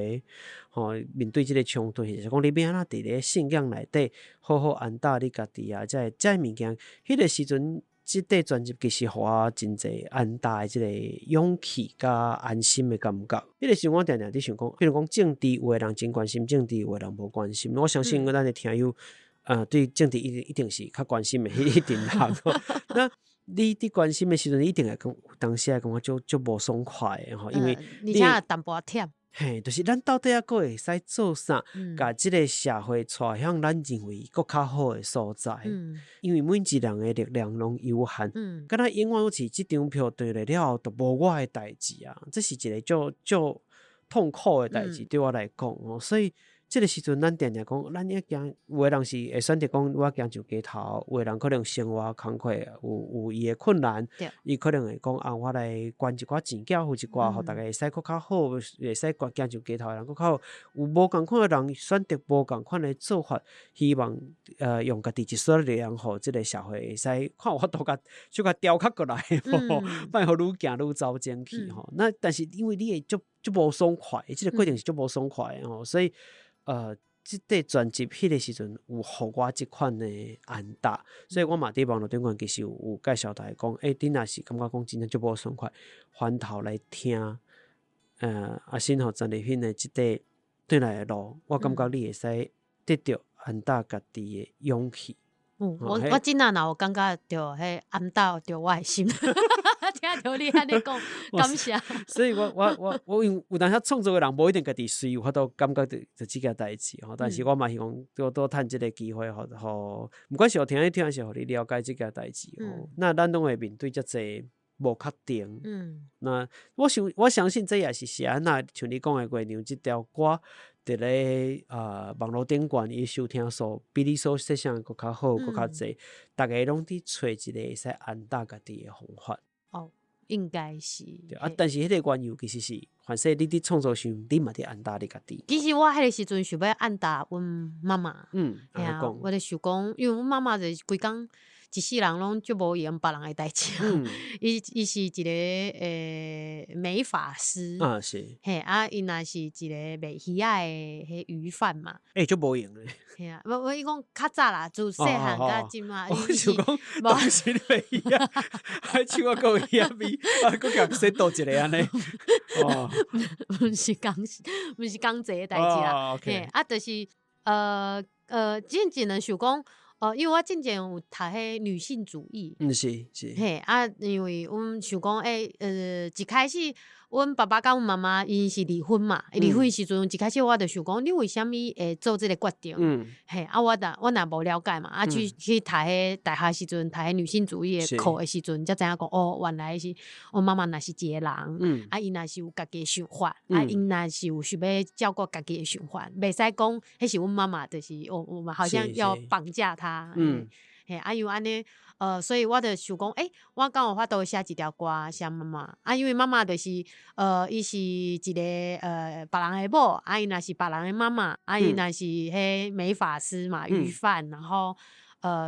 吼，面對這個衝突，或者是講你欲按怎佇咧信仰內底好好安踏你家己啊，這個物件，彼個時陣，這塊專輯其實予我真濟安踏的這個勇氣佮安心的感覺。彼個時陣我定定佇想講，比如講政治，有的人真關心政治，有的人無關心。我相信咱的聽友，對政治一定是較關心的彼一陣人。那你佇關心的時陣，你一定會講，有當時會感覺足足無爽快的吼，因為而且淡薄仔忝。嘿，就是咱到底抑閣會使做啥，共這个社會帶向咱認為閣較好的所在。因為每一人的力量攏有限，敢若永遠攏是這張票轉來了後，就無我的代誌啊！這是一个足足痛苦的代誌，對我來講哦。所以這个時陣，咱定定講，咱愛行，有的人是會選擇講我行上街頭，有的人可能生活工課有伊的困難，伊可能會講啊，我來捐一寡錢，繳付一寡，予逐家會使閣較好，會使行上街頭的人閣較好。有無仝款的人選擇無仝款的做法，希望用家己一絲力量，予這个社會會使看有法度共小可調較過來，莫予愈行愈走前去吼。那但是因為你會足足無爽快，這个過程是足無爽快的吼，所以這塊專輯彼个時陣有予我這款的安踏，所以我嘛佇網路頂懸其實有介紹大家講，欸，你若是感覺講真正足無爽快，翻頭來聽，阿信和陳麗萍的這塊轉來的路，我感覺你會使得著安踏家己的勇氣。我這若若有感覺著彼安踏著我的心，聽著你按呢講，感謝。所以我因為有當時創作的人無一定家己隨有法度感覺著這件代誌吼，但是我嘛希望多多趁這个機會，予予，毋管是予聽你聽，還是予你了解這件代誌吼。那咱攏會面對遮濟無確定。那我相信這也是是按怎像你講的月娘這條歌，佇咧網路頂懸伊收聽數比你所設想的閣較好，閣較濟，逐家攏佇揣一个會使安踏家己的方法。哦，應該是。對啊，但是彼个緣由其實是，凡勢你佇創作時，你嘛佇安踏你家己。其實我彼个時陣想欲按搭阮媽媽。按呢講。我就想講，因為阮媽媽就是規工一世人攏足無閒別人的代誌。伊是一个美髮師。啊是。嘿，啊，伊若是一个賣魚仔的彼魚販嘛。欸，足無閒的。嘿啊，無伊講較早啦，自細漢到這馬。我想講，當時你賣魚仔，還手仔閣有魚仔味，啊，閣共洗倒一个按呢。哦。毋是講這个代誌啦。嘿，啊，就是進前就想講，因為我進前有讀彼女性主義。嗯，是是。嘿，啊，因為阮想講，欸，一開始阮爸爸佮阮媽媽𪜶是離婚嘛，離婚時陣一開始我就想講，你為啥物會做這个決定？嘿，啊，我若無了解嘛，啊，去讀彼大學時陣，讀彼女性主義的課的時陣，才知影講，哦，原來是阮媽媽若是一個人，啊，伊若是有家己的想法，啊，伊若是有想欲照顧家己的想法，袂使講彼是阮媽媽，就是我們好像要綁架她。嘿，啊，因為按呢，所以我就想講，欸，我敢有法度寫一條歌寫媽媽？啊，因為媽媽就是，伊是一个別人的某，啊，伊若是別人的媽媽，啊，伊若是彼美髮師嘛，魚販，然後，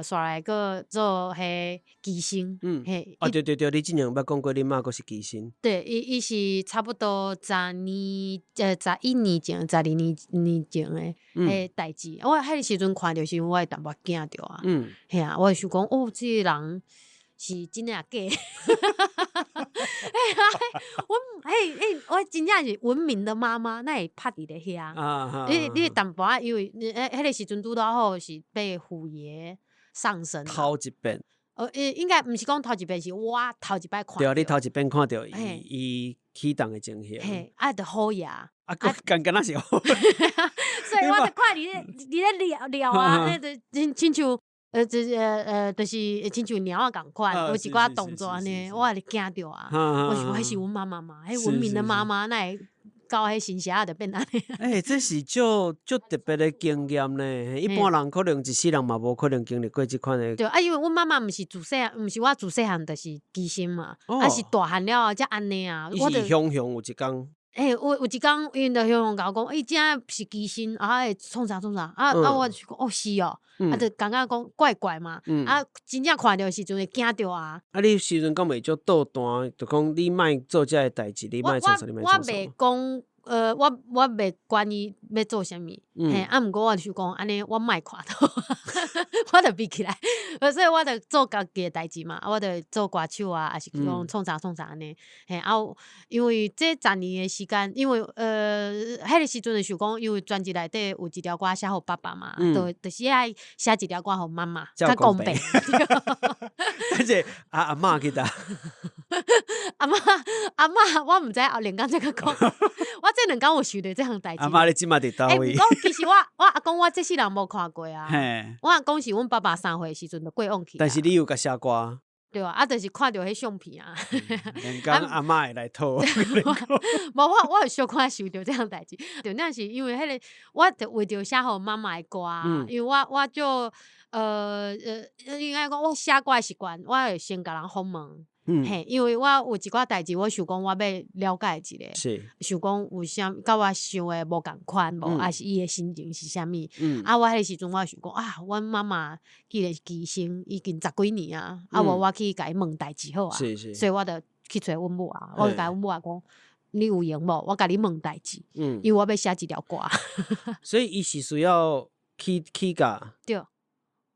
煞來閣做彼乩身。嘿。啊，對對對，你之前有捌講過，你媽閣是乩身。對，伊是差不多十年，11年前、12年前的彼代誌。我彼个時陣看著時，我會淡薄驚著啊。嘿啊，我就想講，哦，這个人是真的抑假的？阮嘿嘿，我真正是文明的媽媽，哪會拍佇咧遐？你淡薄仔，因為彼个時陣拄拄好是被虎爺上身。頭一遍。應該毋是講頭一遍，是我頭一擺看。對，你頭一遍看著伊伊起乩的情形。嘿，啊，就虎爺。啊，閣敢若是虎。所以我就看佇咧撩撩啊，彼就親像。就是就是親像貓仔仝款，有一寡動作按呢，我也是驚著啊！我想彼是阮媽媽嘛，彼文明的媽媽，哪會到彼神社就變按呢？欸，這是足足特別的經驗呢。一般人可能一世人嘛無可能經歷過這款的。對啊，因為阮媽媽毋是自細漢，毋是我自細漢就是乩身嘛，啊是大漢了後才按呢啊。伊是雄雄有一工。嘿，有一工，𪜶就雄雄共我講，伊這是乩身，啊會創啥創啥，啊啊，我就講，哦是哦，啊就感覺講怪怪嘛，啊真正看著時陣會驚著啊。啊，你時陣敢袂足倒彈，就講你莫做這个代誌，你莫創啥，你莫創啥。我袂講，我袂管伊欲做啥物，嘿，啊，毋過我就講，按呢我莫看著，我就避起來，所以我就做家己的代誌嘛，我就做歌手啊，抑是講創啥創啥按呢，嘿，啊，因為這十年的時間，因為彼个時陣就想講，因為專輯內底有一條歌寫予爸爸嘛，就是愛寫一條歌予媽媽，較公平。但是阿阿嬤去佗？阿嬤阿嬤，我毋知後兩工才閣講，我這兩工有想著這項代誌。阿嬤，你這馬佇佗欸，位？毋過其實我阿公我這世人無看過啊。我阿公是阮爸爸3歲的時陣就過往去。但是你有共寫歌。對啊，啊，就是看著彼相片啊。兩工阿嬤會來討。無，我有小可想著這項代誌，對，那是因為彼個，我就為著寫予媽媽的歌，因為我就應該講我寫歌的習慣，我會先共人訪問。嘿，因為我有一寡代誌，我想講我欲了解一下，想講有啥佮我想的無仝款無，抑是伊的心情是啥物？啊，我彼個時陣我想講啊，阮媽媽既然是乩身已經十幾年啊，啊無我去共伊問代誌好啊，所以我就去揣阮母啊，我就共阮母啊講，你有閒無？我共你問代誌，因為我欲寫一條歌。所以伊是需要起價。對，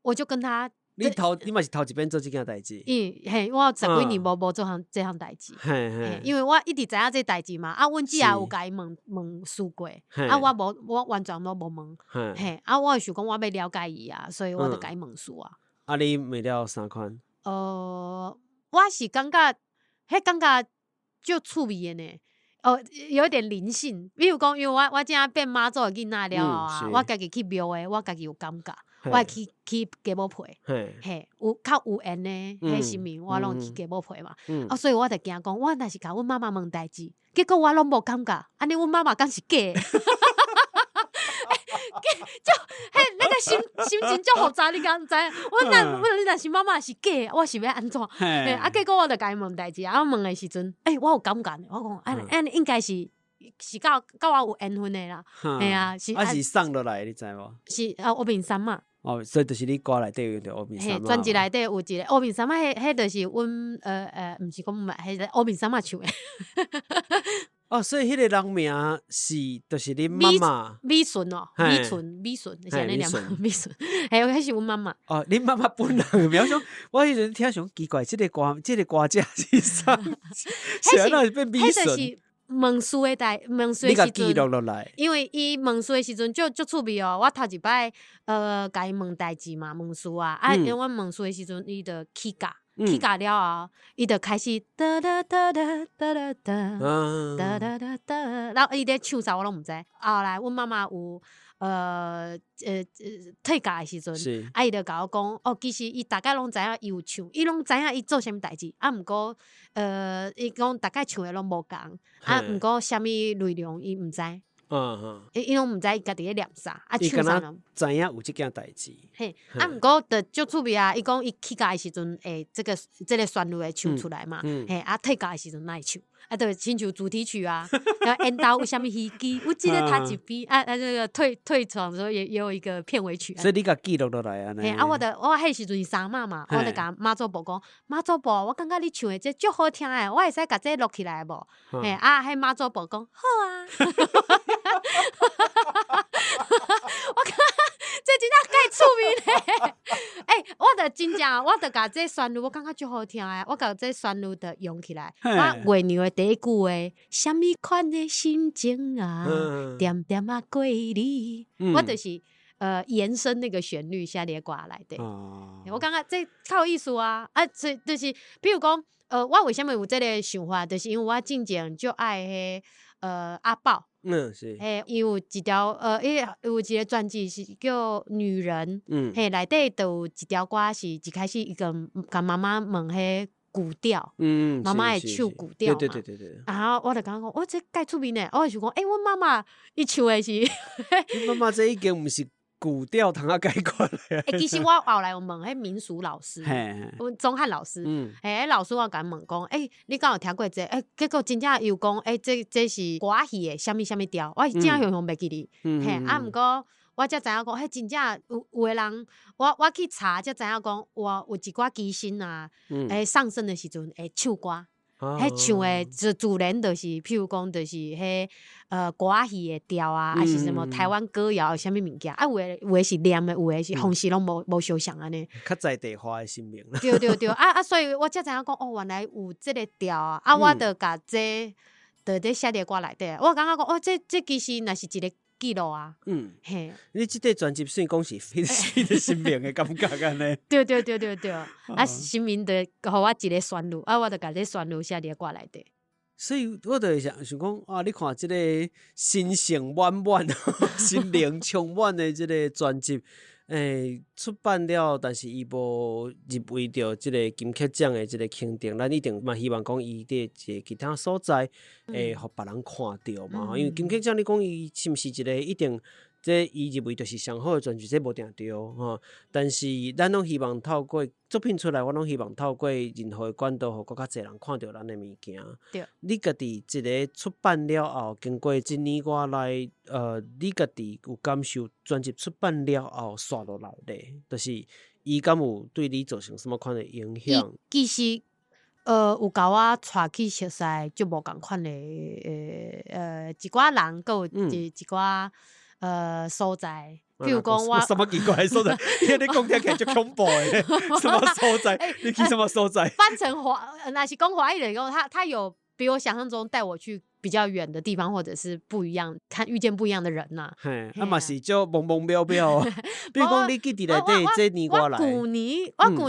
我就跟他。你嘛是頭一遍做這件代誌？嘿，我十幾年無做項這項代誌，因為我一直知影這代誌嘛，啊，阮姊也有共伊問問事過，啊，我無，我完全攏無問，嘿，啊，我想講我欲了解伊啊，所以我就共伊問事啊。啊，你問了啥款？我是感覺，彼感覺足趣味的呢。哦，有點靈性，比如講，因為我這變媽祖的囡仔了後啊，我家己去廟的，我家己有感覺，我會去雞母皮，嘿，有較有緣的彼神明，我攏去雞母皮嘛。啊，所以我就驚講，我若是共阮媽媽問代誌，結果我攏無感覺，按呢阮媽媽敢是假的？就彼那個心情足複雜，你敢知？我若是媽媽是假的，我是欲按怎？嘿，啊，結果我就共伊問代誌，啊，問的時陣，欸，我有感覺，我講，按呢應該是佮我有緣分的啦，嘿啊，是啊是送落來，你知無？是啊，烏面山仔。哦，所以就是你歌內底有用著烏面山仔。專輯內底有一個烏面山仔，彼就是阮毋是講嘛，彼個烏面山仔唱的。哦，所以彼個人名是，就是恁媽媽。美純哦，美純，美純，是按呢念嗎？美純，嘿，彼是阮媽媽。哦，恁媽媽本人描述，我彼陣聽想奇怪，這個歌，這個歌者是啥？是按怎變美純？問事的代，問事的時陣，你共記錄落來。因為伊問事的時陣足趣味哦。我頭一擺共伊問代誌嘛，問事啊，啊，因為我問事的時陣，伊就起價，起價了後，伊就開始噠噠噠噠噠噠噠噠噠噠，然後伊咧唱啥我攏毋知。後來阮媽媽有退價的時陣，啊，伊就共我講，哦，其實伊大概攏知影伊有唱，伊攏知影伊做啥物代誌，啊，毋過伊講大概唱的攏無仝，啊，毋過啥物內容伊毋知，伊攏毋知伊家己咧念啥，啊，唱啥。知影有這件代誌。嘿，啊，毋過就足趣味啊！伊講伊起價的時陣，會這個旋律會唱出來嘛，嘿，啊，退價的時陣哪會唱？啊，對，親像主題曲啊，然後緣投有啥物魚枝，有這個頭一邊，啊啊，這個退場的時候也有一個片尾曲。所以你共記錄落來按呢？嘿，啊，我就我彼時陣是三媽嘛，我就共媽祖婆講，媽祖婆，我感覺你唱的這足好聽的，我會使共這錄起來無？嘿，啊，彼媽祖婆講好啊。我感覺這真正蓋趣味咧！欸，我就真正，我就共這旋律，我感覺足好聽的，我共這旋律就用起來。我月娘的第一句話，啥物款的心情啊？恬恬仔過你，我就是延伸那個旋律寫佇歌內底。我感覺這較有意思啊！啊，所以就是，比如講，我為啥物有這個想法，就是因為我進前足愛彼阿豹。嗯，是。嘿，伊有一條伊有一個專輯是叫《女人》，嘿，內底就有一條歌是一開始伊共媽媽問彼古調，媽媽會唱古調嘛。對對對對。然後我就感覺講，哦，這蓋趣味呢。我就想講，欸，阮媽媽伊唱的是。你媽媽這已經毋是古調通啊解決咧。欸，其實我後來有問彼民俗老師，阮鍾漢老師，嘿，老師我共伊問講，欸，你敢有聽過這個？欸，結果真正伊有講，欸，這是歌仔戲的啥物啥物調，我真正雄雄袂記得。嘿，啊，毋過我才知影講，彼真正有的人，我去查才知影講，有一寡乩身啊，欸，上身的時陣會唱歌。彼唱的自然就是，譬如講，就是彼歌仔戲的調啊，還是什麼台灣歌謠啥物物件啊？有的是念的，有的是方式攏無相像按呢。較在地化的神明。對對對，啊啊！所以我才知影講，哦，原來有這個調啊！啊，我就共這就佇寫佇歌內底。我感覺講，哦，這其實若是一個記錄啊。嘿，你這塊專輯算講是彼個神明的感覺按呢？對對對對對，啊，神明就予我一个旋律，啊，我就共這旋律寫佇歌內底。所以我就會想想講，啊，你看這個神聖滿滿、心靈充滿的這个專輯，出版了，但是伊無入圍著這个金曲獎的這个肯定，咱一定嘛希望講伊佇一个其他所在會予別人看著嘛。因為金曲獎你講伊是毋是一个一定，這伊入圍就是上好的專輯，這無定著吼。但是咱攏希望透過作品出來，我攏希望透過任何的管道，予閣較濟人看著咱的物件。你家己一个出版了後，經過一年外來，你家己有感受專輯出版了後，紲落來咧，就是伊敢有對你造成啥物款的影響？其實，有共我帶去熟似足無仝款的，一寡人，閣有一寡所在。譬如講我什麼奇怪的所在？你按呢講聽起來足恐怖的，什麼所在？你去什麼所在？翻成華，若是講華語來講，他有比我想象中帶我去比較遠的地方，或者是不一樣，看遇見不一樣的人吶。嘿，啊嘛是足懵懵渺渺。比如講，你記佇內底這年外來，我舊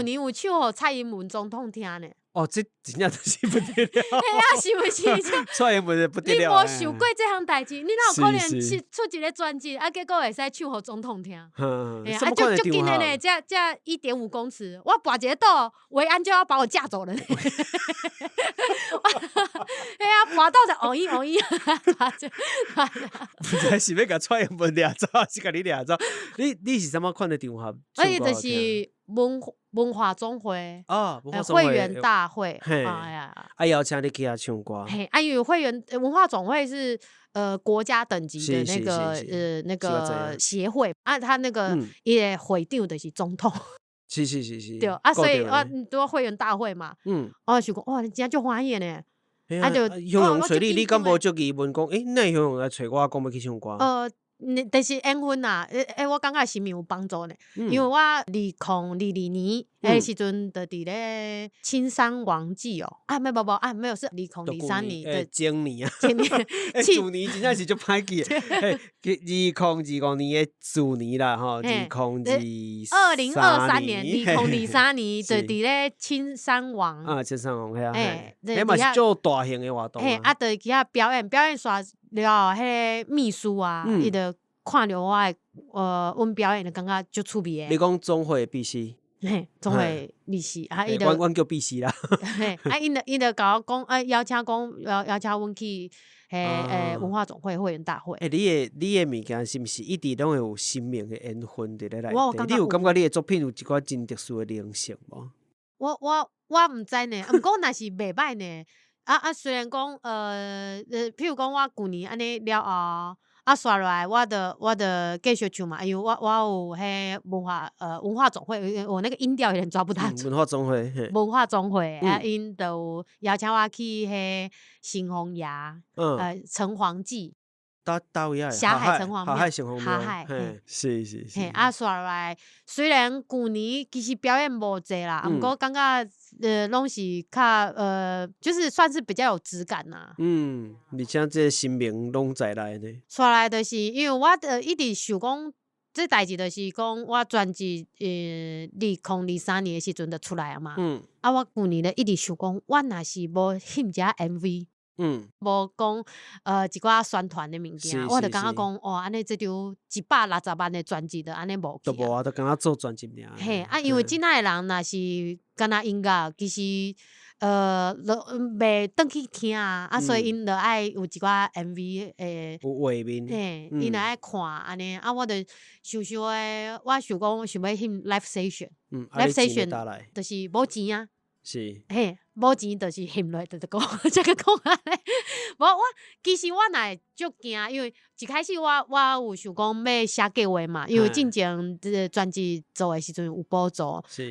年有唱予蔡英文總統聽呢。哦，這真正就是不得了。嘿啊，是毋是？蔡英文不得了。你無想過這項代誌，你哪有可能出一个專輯，啊，結果會使唱予總統聽？啊，足足緊的呢，這1.5公尺，我跋一个倒，維安就要把我架走了。嘿啊，跋倒就哦咦哦咦，毋知是欲共蔡英文掠走，還是共你掠走？你是啥物款的場合？所以就是文化總會哦，會員大會，哎呀，啊邀請你去遐唱歌。嘿，啊，因為會員文化總會是國家等級的那個協會，啊，他那個伊的會長就是總統。對啊，所以我拄會員大會嘛，我想講哇，你真足歡喜的呢。啊就雄雄揣你，你敢無足疑問講，欸，哪會雄雄來揣我講欲去唱歌？就是緣分啦，我感覺神明有幫助呢，因為我2022年彼時陣就佇咧青山王祭哦，啊，沒無無啊，沒有是2023年的前年啊，前年，去年真正是足歹記的，2025年的次年啦，吼，2023年，2023年就佇咧青山王，啊，青山王遐，欸，彼嘛是足大型的活動，嘿，啊，就去遐表演，表演煞了後，彼個秘書啊，伊就看著我的，阮表演就感覺足趣味的。你講總會秘書？嘿，總會秘書啊，伊就阮叫秘書啦。嘿，啊，𪜶就共我講，啊，邀請講邀請阮去，彼文化總會會員大會。欸，你的物件是毋是一直攏會有神明的緣分佇咧內底？你有感覺你的作品有一寡真特殊的靈性無？我毋知呢，毋過若是袂歹呢。啊啊，雖然講，譬如講我舊年按呢了後，啊，紲落來，我就繼續唱嘛，因為我有彼文化總會，我那個音調有點抓不大準。文化總會，文化總會，啊，𪜶就有邀請我去彼城隍爺，城隍祭。佗位啊？霞海城隍廟。霞海城隍廟。霞海，是是是。嘿，啊，紲落來，雖然舊年其實表演無濟啦，毋過感覺攏是較就是算是比較有質感啦。嗯，而且這神明攏在內呢。紲來就是因為我一直想講，這代誌就是講我專輯2023年的時陣就出來啊嘛。啊，我舊年咧一直想講，我若是無翕一下 MV。無講一寡宣傳的物件，我就感覺講哦，按呢這張160萬的專輯就按呢無去。都無啊，就敢若做專輯爾。嘿，啊，因為這擺的人若是敢若音樂，其實就袂轉去聽啊，啊，所以𪜶就愛有一寡 MV 的有畫面，嘿，𪜶就愛看按呢，啊，我就想想的，我想講想欲翕 live session，live session 就是無錢啊。嘿，無錢就是翕落，就是講，這個講按呢。無我其實我若會足驚，因為一開始我有想講欲寫計劃嘛，因為進前這个專輯做的時陣有補助，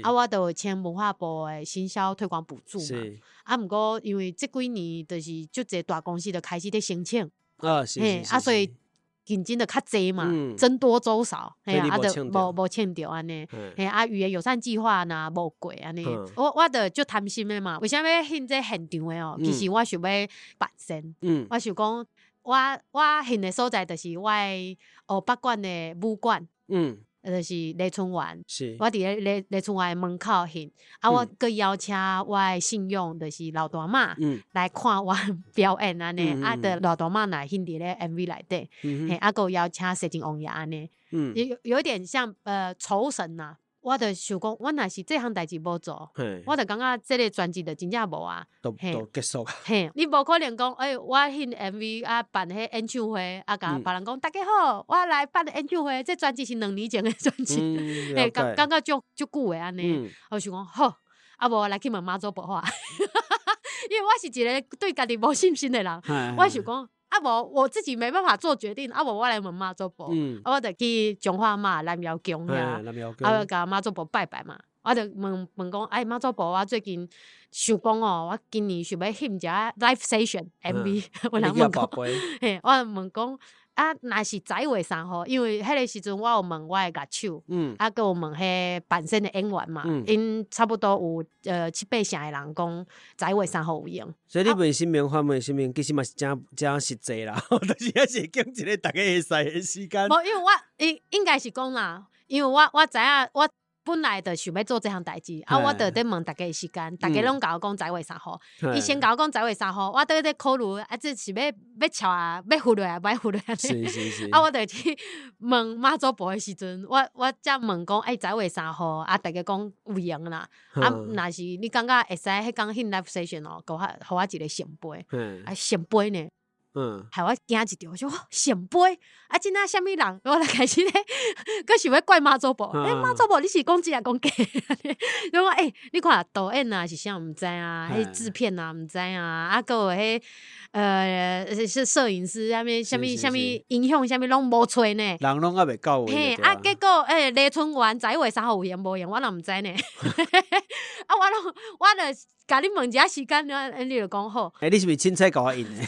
啊，我就有簽文化部的行銷推廣補助嘛。啊，毋過因為這幾年就是足濟大公司就開始咧申請，嘿，啊，所以競爭就較濟嘛，僧多粥少，嘿啊，就無簽著按呢，嘿啊，語言友善計劃若無過按呢，我就足貪心的嘛，為啥物翕這現場的哦？其實我想欲辦先，我想講。我翕的所在就是我的湖北館的武館，就是麗春園。我佇咧麗春園的門口翕，啊，我閣邀請我的信仰，就是老大媽來看我表演按呢，啊，就老大媽來翕佇咧 MV 內底，嘿，啊，閣有邀請西靖王爺按呢，有一點像酬神呐。我就想講，我若是這項代誌無做，我就感覺這个專輯就真正無啊，都都結束啊。嘿，你無可能講，欸，我翕 MV 啊辦彼演唱會，啊，共別人講，大家好，我來辦演唱會，這專輯是2年前的專輯，嘿，感覺足足久的按呢。我想講好，啊無來去問媽祖婆好啊，因為我是一个對家己無信心的人，我想講，啊無我自己沒辦法做決定，啊無我來問媽祖婆，啊我就去彰化媽南瑤宮遐，啊我共媽祖婆拜拜嘛，我就問問講，哎媽祖婆，我最近想講哦，我今年想欲翕一下 live session MV，我來問講，嘿，我問講，啊若是11月3號，因為彼个時陣我有問我的樂手，啊閣有問彼扮身的演員嘛，𪜶差不多有七八成的人講11月3號有閒。所以你問神明，反問神明，其實嘛是誠誠實際啦，但是還是揀一个逐家會使的時間。無，因為我應該是講啦，因為我知影我本來就想欲做這項代誌，啊，我就咧問逐家時間，逐家攏共我講11月3號。伊先共我講11月3號，我佇咧考慮，啊，這是欲欲撨啊，欲赴落來，欲赴落來。啊，我就去問媽祖婆的時陣，我才問講，欸，11月3號，啊，逐家講有閒啦。啊，若是你感覺會使彼工翕 live session 哦，予我予我一个聖杯，啊，聖杯呢？害我驚一跳，我說聖杯啊，這哪啥物人？我就開始咧，閣想欲怪媽祖婆。欸，媽祖婆，你是講真抑講假？你講欸，你看導演啊是啥毋知啊，彼製片啊毋知啊，啊，閣有彼是攝影師，啥物啥物啥物音響，啥物攏無揣呢。人攏猶未到位。嘿，啊，結果欸，麗春園11月3號有閒無閒，我嘛毋知呢。啊，我攏我就共你問一下時間，你就講好。欸，你是毋是凊彩共我應的？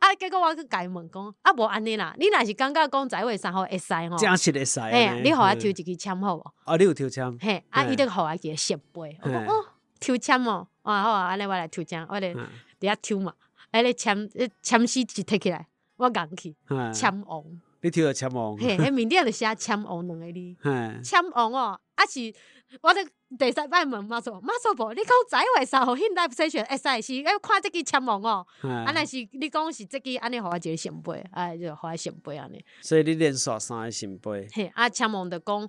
啊，結果我閣共伊問講，啊，無按呢啦，你若是感覺講11月3號會使吼，真實會使。嘿，你予我抽一支籤好無？啊，你有抽籤？嘿，啊，伊就予我一个聖杯，我講哦，抽籤哦，啊好啊，按呢我來抽籤，我咧佇遐抽嘛，啊，咧籤，籤詩一提起來，我𤺪去，籤王。你抽著籤王？嘿，彼面頂就寫籤王兩个字。籤王哦，啊是，我咧第三擺問媽祖，媽祖婆，你講11月3號翕 live session 會使是欲看這支籤王哦，啊若是你講是這支，按呢予我一个聖杯，啊就予我聖杯按呢。所以你連續三个聖杯。嘿，啊籤王就講，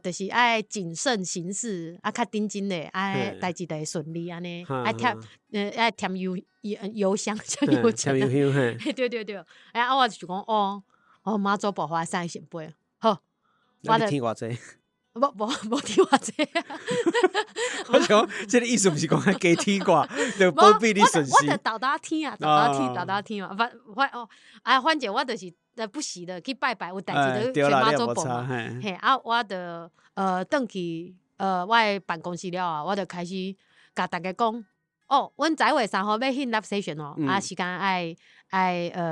就是愛謹慎行事，啊較認真咧，啊代誌就會順利按呢，愛添愛添油油香，添油添油香，嘿，對對對，啊我就想講，哦，哦媽祖婆予我三个聖杯，好，我就添偌濟。無無無添偌濟。我想這个意思毋是講加添掛，就保庇你順勢。我就沓沓添啊，沓沓添，沓沓添嘛。反反哦，啊，反正我就是不時的去拜拜，有代誌就揣媽祖婆嘛。嘿，啊，我就轉去我的辦公室了後，我就開始共逐家講，哦，阮11月3號欲翕 live session 哦，啊，時間愛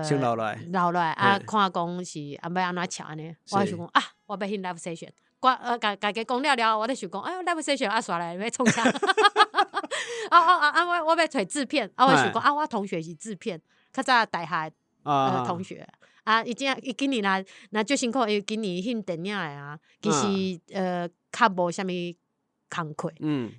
先留落來，留落來啊，看講是啊欲按怎喬按呢？我想講啊，我欲翕 live session。我共家己講了了，我咧想講，哎喲，live session 啊，煞來欲創啥？啊啊啊啊！我欲揣製片，啊，我想講啊，我同學是製片，較早大學同學啊，伊真伊今年若若足辛苦，因為今年翕電影的啊，其實較無啥物工課，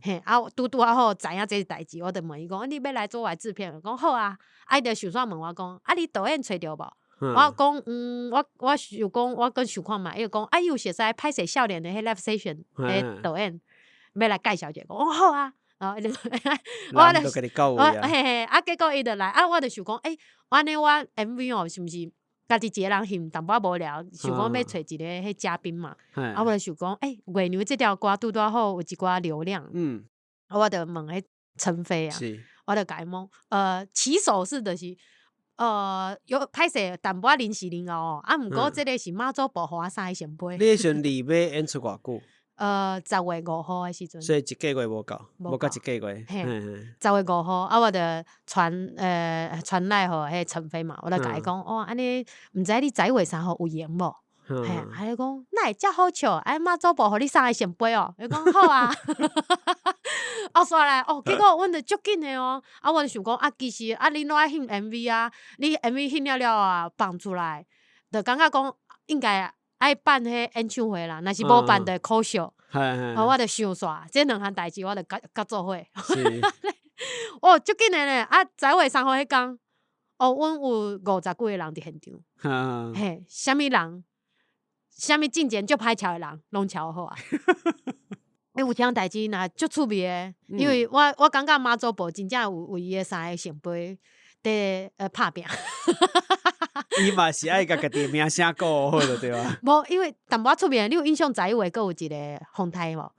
嘿，啊，拄拄仔好知影這個代誌，我就問伊講，你欲來做我的製片？講好啊，啊，伊就想煞問我講，啊，你導演揣著無？我講，嗯，我想講，我閣想看覓，伊就講，啊，伊有熟似拍攝少年的彼 live session 的導演，欲來介紹一下，講好啊，然後伊就，我就，我嘿嘿，啊，結果伊就來，啊，我就想講，欸，按呢我 MV 哦，是毋是家己一个人翕淡薄仔無聊，想講欲揣一个彼嘉賓嘛，啊，我就想講，欸，月娘這條歌拄拄好有一寡流量，啊，我就問彼陳飛啊，我就共伊問，起手式就是。有歹勢淡薄仔臨時臨哦，啊，毋過這个是媽祖婆予我三个聖杯。你彼時陣離欲演出偌久？ 10月5號的時陣。所以一個月無夠，無夠一個月。嘿，10月5號，啊，我就傳來予彼陳飛嘛，我就共伊講，哦，按呢，毋知你11月3號有閒無？嘿，啊伊講哪會遮好笑？哎，媽祖婆予你三个聖杯哦，伊講好啊。後煞來哦，結果阮就足緊的哦，啊，我就想講啊，其實啊，恁攏愛翕 MV 啊，你 MV 翕了了啊，放出來，就感覺講應該愛辦彼演唱會啦，若是無辦就會可惜。啊，我就想煞，這兩項代誌我就佮佮做伙。哦，足緊的呢，啊，10月3號彼工，哦，阮有50幾個人佇現場。嘿，啥物人？啥物進前足歹撨的人，攏撨好啊。欸，有這項代誌若足趣味的，因為我感覺媽祖婆真正有為伊的三个聖杯佇拍拚。伊嘛是愛共家己的名聲顧好就對啊。無，因為淡薄仔出名，你有印象11月閣有一个風颱無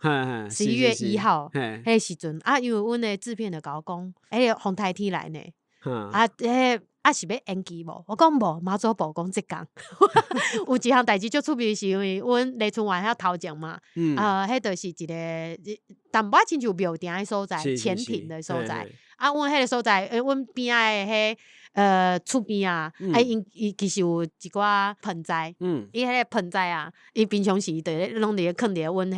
？11月1號，彼个時陣啊，因為阮的製片就共我講，彼个風颱天來呢，啊，彼啊是欲延期無？我講無，媽祖婆講這工。有一項代誌足趣味，是因為阮麗春園遐頭前嘛，啊，彼就是一个淡薄仔親像廟埕的所在，前庭的所在。啊，阮彼个所在，阮邊仔的彼厝邊啊，啊，𪜶伊其實有一寡盆栽，伊彼个盆栽啊，伊平常時就咧攏佇咧囥佇咧阮彼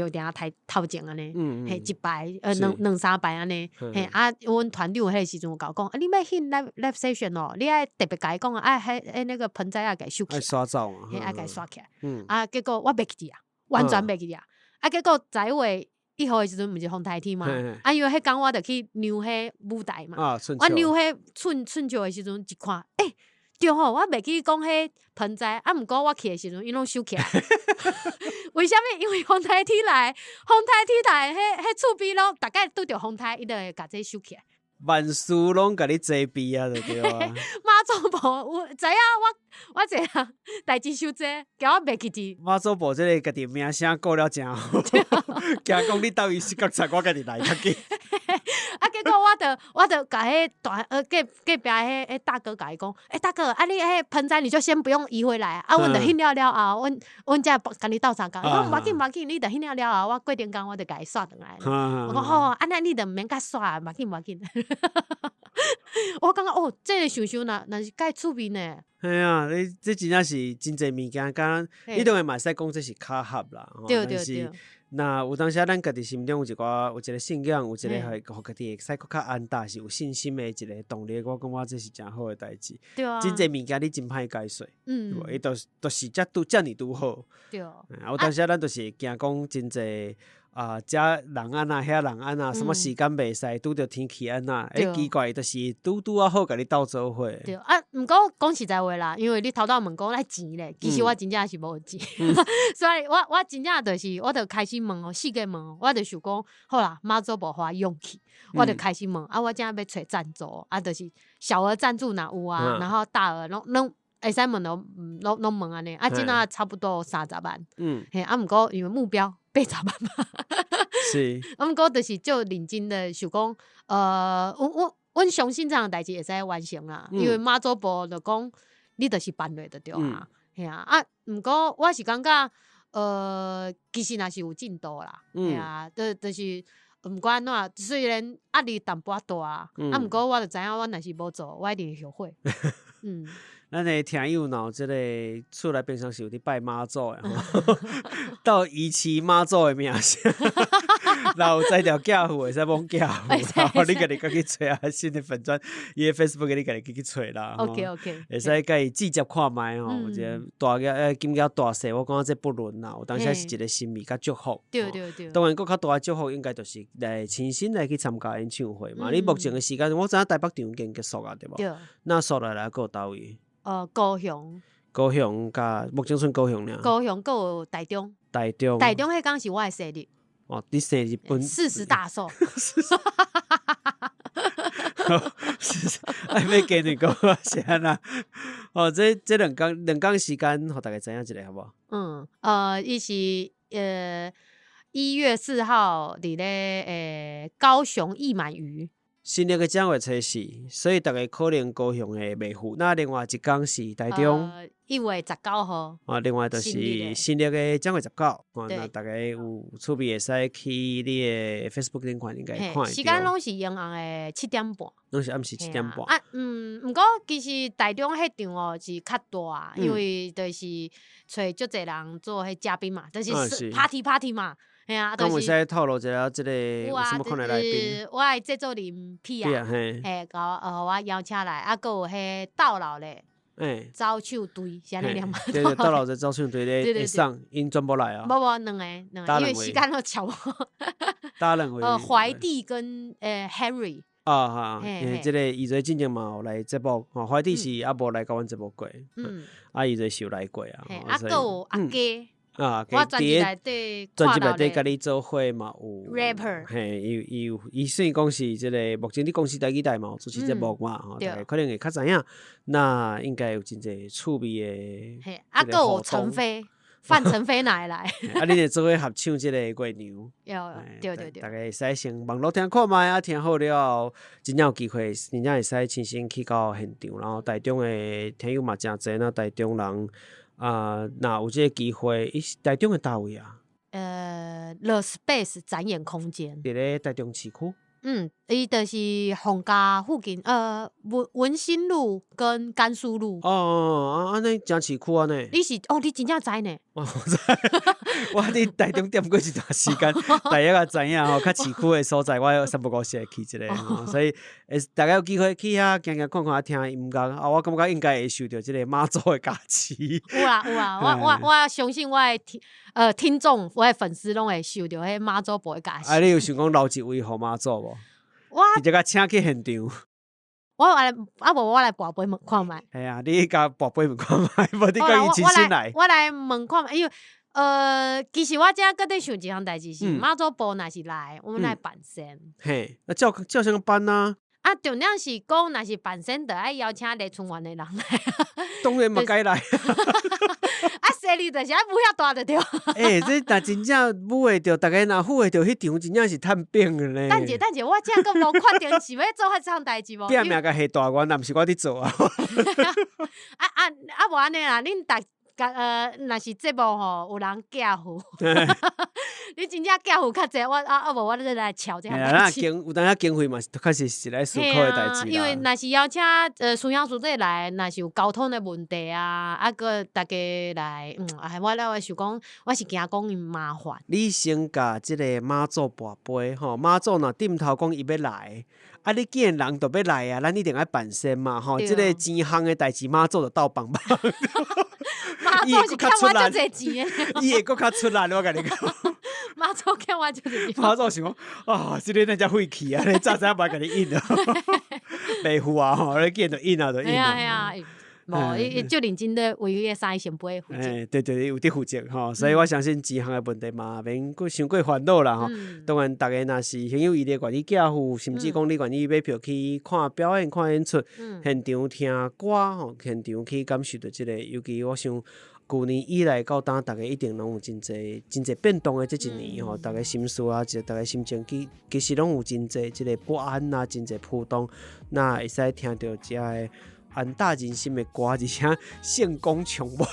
廟埕頭頭前按呢，嘿，一排兩兩三排按呢，嘿，啊，阮團長彼个時陣有共我講，啊，你欲翕 live session 哦，你愛特別共伊講啊，彼彼那個盆栽愛共伊收起來，刷走嘛，嘿，愛共伊刷起來，啊，結果我袂記得啊，完全袂記得啊，啊，結果11月1號的時陣，毋是風颱天嘛？啊，因為彼工我著去量彼舞台嘛。我量彼寸寸尺的時陣，一看，欸，對吼，我袂記講彼盆栽，啊，毋過我去的時陣，𪜶攏收起來。為啥物？因為風颱天來，風颱天來，彼彼厝邊攏逐擺拄著風颱，伊就會共這收起來。萬事攏共你遮蔽啊，就對啊。媽祖婆有知影我這個人代誌傷濟，共我袂記得。媽祖婆這个家己名聲顧了誠好，驚講你鬥伊死角賊，我家己來較緊。啊，結果我就共彼大隔隔壁彼大哥共伊講，欸，大哥，啊你彼盆栽你就先不用移回來，啊，阮著翕了了後，阮阮才共你鬥相共。伊講無要緊無要緊，你著翕了了後，我過兩工我就共伊刷轉來。我講好，按呢你著毋免共刷，無要緊無要緊。我感覺哦，這个想想若若是蓋趣味呢。嘿啊，你這真正是真濟物件，敢你當然嘛會使講這是巧合啦。對對對。若有當時咱家己心中有一寡有一个信仰，有一个予家己會使閣較安踏實有信心的一个動力，我感覺這是誠好的代誌。對啊。真濟物件你真歹解釋。伊就是遮拄遮爾拄好。對。啊，有當時咱就是會驚講真濟啊，遮人按怎，遐人按怎，什麼時間袂使，拄著天氣按怎，欸，奇怪，就是拄拄仔好共你鬥做伙。對啊，毋過講實在話啦，因為你頭拄問講愛錢咧，其實我真正是無錢，所以我真正就是，我就開始問哦，四界問，我就想講，好啦，媽祖婆予我勇氣，我就開始問，啊，我這欲揣贊助，啊，就是小額贊助若有啊，然後大額攏攏會使問攏攏攏問按呢，啊，這若差不多30萬，嘿，啊，毋過因為目標80萬嘛，啊，毋過就是足認真的想講，阮阮相信這項代誌會使完成啦，因為媽祖婆就講，你就是辦落就對啊，嘿啊，啊，毋過我是感覺，其實若是有進度啦，嘿啊，就是毋管按怎，雖然壓力淡薄仔大，啊，毋過我就知影，我若是無做，我一定會後悔。咱的聽友若有這个厝內平常時有佇拜媽祖的吼，鬥維持媽祖的名聲，若有才調寄付會使罔寄付，你家己閣去揣啊新的粉專，伊的 Facebook 你家己去揣啦。 OK OK，會使共伊直接看覓吼，有一个大額金額大細，我感覺這不論啦，有當時是一個心意佮祝福。對對對。當然，閣較大的祝福應該就是來親身來去參加演唱會嘛。你目前的時間，我知影台北場已經結束啊，對無？對。那煞落來閣有佗位？高雄。高雄佮目前賰高雄爾。高雄閣有台中。台中。台中彼工是我的生日。哦，你生日本 40大壽。愛欲加兩個是按怎？哦，這這兩工時間，予大家知影一下好無？嗯，伊是1月4號佇咧高雄義滿漁。新曆的正月初四，所以逐家可能高雄會袂赴。那另外一工是台中。1月19號。啊，另外就是新曆的正月十九，哦，那大家有趣味會使去你的 Facebook 頂看，應該看。時間攏是營紅的7點半。攏是暗時7點半。啊，毋過其實台中彼場哦是較大，因為就是揣足濟人做彼嘉賓嘛，就是 party party 嘛。嘿啊，敢會使透露一下這個有啥物款的來賓？我的製作人屁啊，嘿，共我邀請來，啊，閣有彼鬥老咧。走唱隊是按呢念嗎？對對，鬥老的走唱隊咧會送，𪜶全部來啊？無無，兩個兩個，因為時間都超。打兩位。懷蒂跟Henry。啊哈，這個伊做進前嘛有來節目，吼，懷蒂是猶無來共阮節目過，啊，伊做是有來過啊。啊，閣有阿佳。啊，我專輯內底，專輯內底佮你做伙嘛有 rapper，嘿，伊伊有伊雖然講是這個目前佇公視台語台嘛有主持節目嘛，吼，大家可能會較知影，那應該有真濟趣味的。嘿，啊，閣有陳飛，范丞飛哪會來？啊，恁會做伙合唱這個月娘。有，對對對。大家會使先網路聽看覓啊，聽好了後，真正有機會，真正會使親身去到現場，然後台中的聽友嘛誠濟，那台中人。啊，若有這個機會，伊是台中的佗位啊？The Space 展演空間。佇咧台中市區。嗯，伊就是洪家附近，文文心路跟甘肅路。哦哦，啊，按呢誠市區按呢。你是哦，你真正知呢？我知，我佇台中踮過一段時間，大約也知影吼，較市區的所在，我三不五時會去一下吼，所以會大家有機會去遐行行看看，聽音樂啊，我感覺應該會受著這個媽祖的加持。有啊有啊，我相信我的聽眾，我的粉絲攏會受著彼媽祖婆的加持。啊，你有想講留一位予媽祖無？我直接共請去現場。我來啊，無我來跋杯問看覓。嘿啊，你共跋杯問看覓，無你共伊親身來。我來問看覓，因為其實我這閣咧想一項代誌是，媽祖婆若是來，阮愛辦仙。嘿，啊照照啥辦啊？啊，重點是講，若是辦仙，就愛邀請麗春園的人來。當然嘛該來。啊，勢力就是愛舞遐大就對。欸，這若真正舞會著，逐家若赴會著彼場，真正是趁餅的呢。等者，等者，我這閣無確定是欲做彼項代誌無？拼命共下大願，若毋是我佇做啊。啊啊啊！無按呢啦，恁逐共若是節目吼，有人寄付，你真正寄付較濟，我啊啊無我再來敲這項代誌。有當時經費嘛是確實是來思考的代誌。因為若是邀請師兄師弟來，若是有交通的問題啊，啊閣逐家來，哎，我了我想講，我是驚講𪜶麻煩。你先共這個媽祖跋杯吼，媽祖若點頭講伊欲來，啊，你既然人都欲來啊，咱一定愛辦仙嘛吼，這個錢項的代誌，媽祖就鬥幫忙。媽祖是欠我足濟錢的，伊會閣較出力，我共你講。媽祖欠我足濟錢。媽祖想講，啊，這個咱遮晦氣啊，你早知影無愛共你應啊，袂赴啊吼，你既然就應啊，就應啊。嘿啊嘿啊，無，伊伊足認真咧為彼個生意前輩負責。欸，對對，有佇負責吼，所以我相信錢項的問題嘛，免閣傷過煩惱啦吼。當然，逐家若是行有餘力，願意寄付，甚至講你願意買票去看表演、看演出，現場聽歌吼，現場去感受著這個，尤其我想。舊年以來到今，逐家一定攏有真濟真濟變動的這一年吼，逐家心思啊，逐家心情其實攏有真濟這個不安啊，真濟浮動，那會使聽著遮个安踏人心的歌，而且聖光充滿，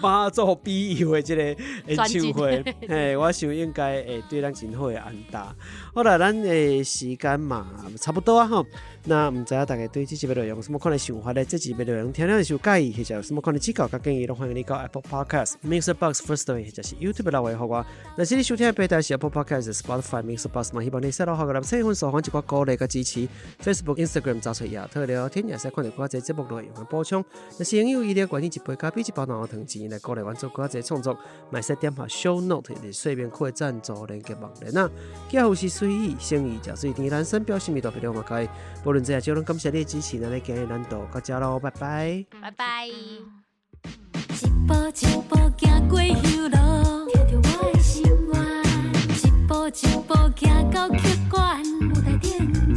媽祖庇佑的這個演唱會，嘿，我想應該會對咱真好的安踏。好啦，咱的時間嘛差不多啊吼。那毋知影大家對這集的內容有啥物款的想法咧？這集的內容聽了是有佮意，或者有啥物款的指教佮建議，攏歡迎你到 Apple Podcast、MixerBox、Firstory 或者是 YouTube 留言予我。若是你收聽的平台是 Apple Podcast、Spotify、MixerBox 嘛，希望你使留下個來評分、數分一寡鼓勵佮支持。Facebook、Instagram 找揣亞特聊天，也使看著較濟節目內容的補充。若是擁有意願意一杯咖啡、一包蛋黃糖錢來鼓勵阮做較濟創作，嘛會使點下 Show Note 的說明區的贊助連結網站啊。寄付是隨意，誠意誠水甜，咱身表心意大朋友嘛可以。無論怎樣，攏感謝你的支持，咱咧今日咱就到遮囉，拜拜，拜拜。一步一步行過修路，聽著我的心願。一步一步行到客觀，舞台頂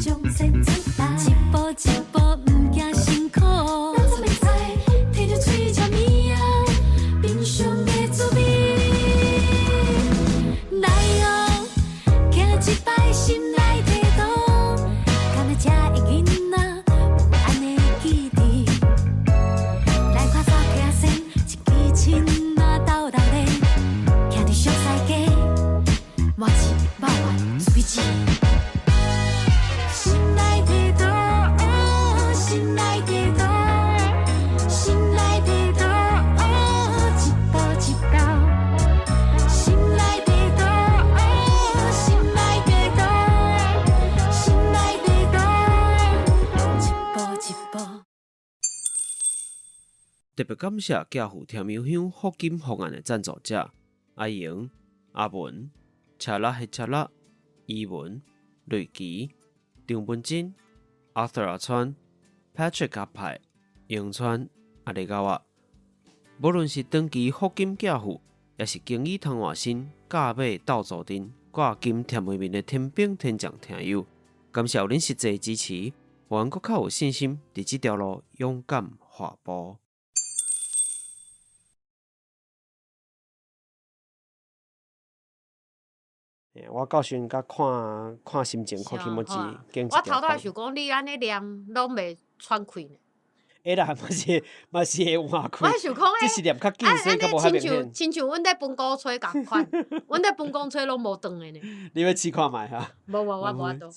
掌聲出來。一步一步毋驚辛苦，咱怎會知？提著喙食物仔，品嘗的滋味。來哦，行一擺心內提動，敢若這的囡仔有按呢記得。來特別感謝寄付甜油香福金方案的贊助者阿瑩、阿文、查拉黑查拉、伊文、瑞奇、張文珍、Arthur 阿川、Patrick 阿派、永川、阿里高啊。無論是長期福金寄付，抑是經以通換新、價買鬥做陣、掛金甜味麵的天兵天將聽友，感謝有恁實際支持，予阮閣較有信心佇這條路勇敢踏步。我到時陣佮看看心情，看気持ち。我頭拄仔想講，你按呢念攏袂喘氣呢？會啦，嘛是會換氣。我想講，只是念較緊，所以較無遐明顯。親像阮咧分鼓吹仝款，阮咧分鼓吹攏無斷的呢。你欲試看覓哈？無無，我無法度。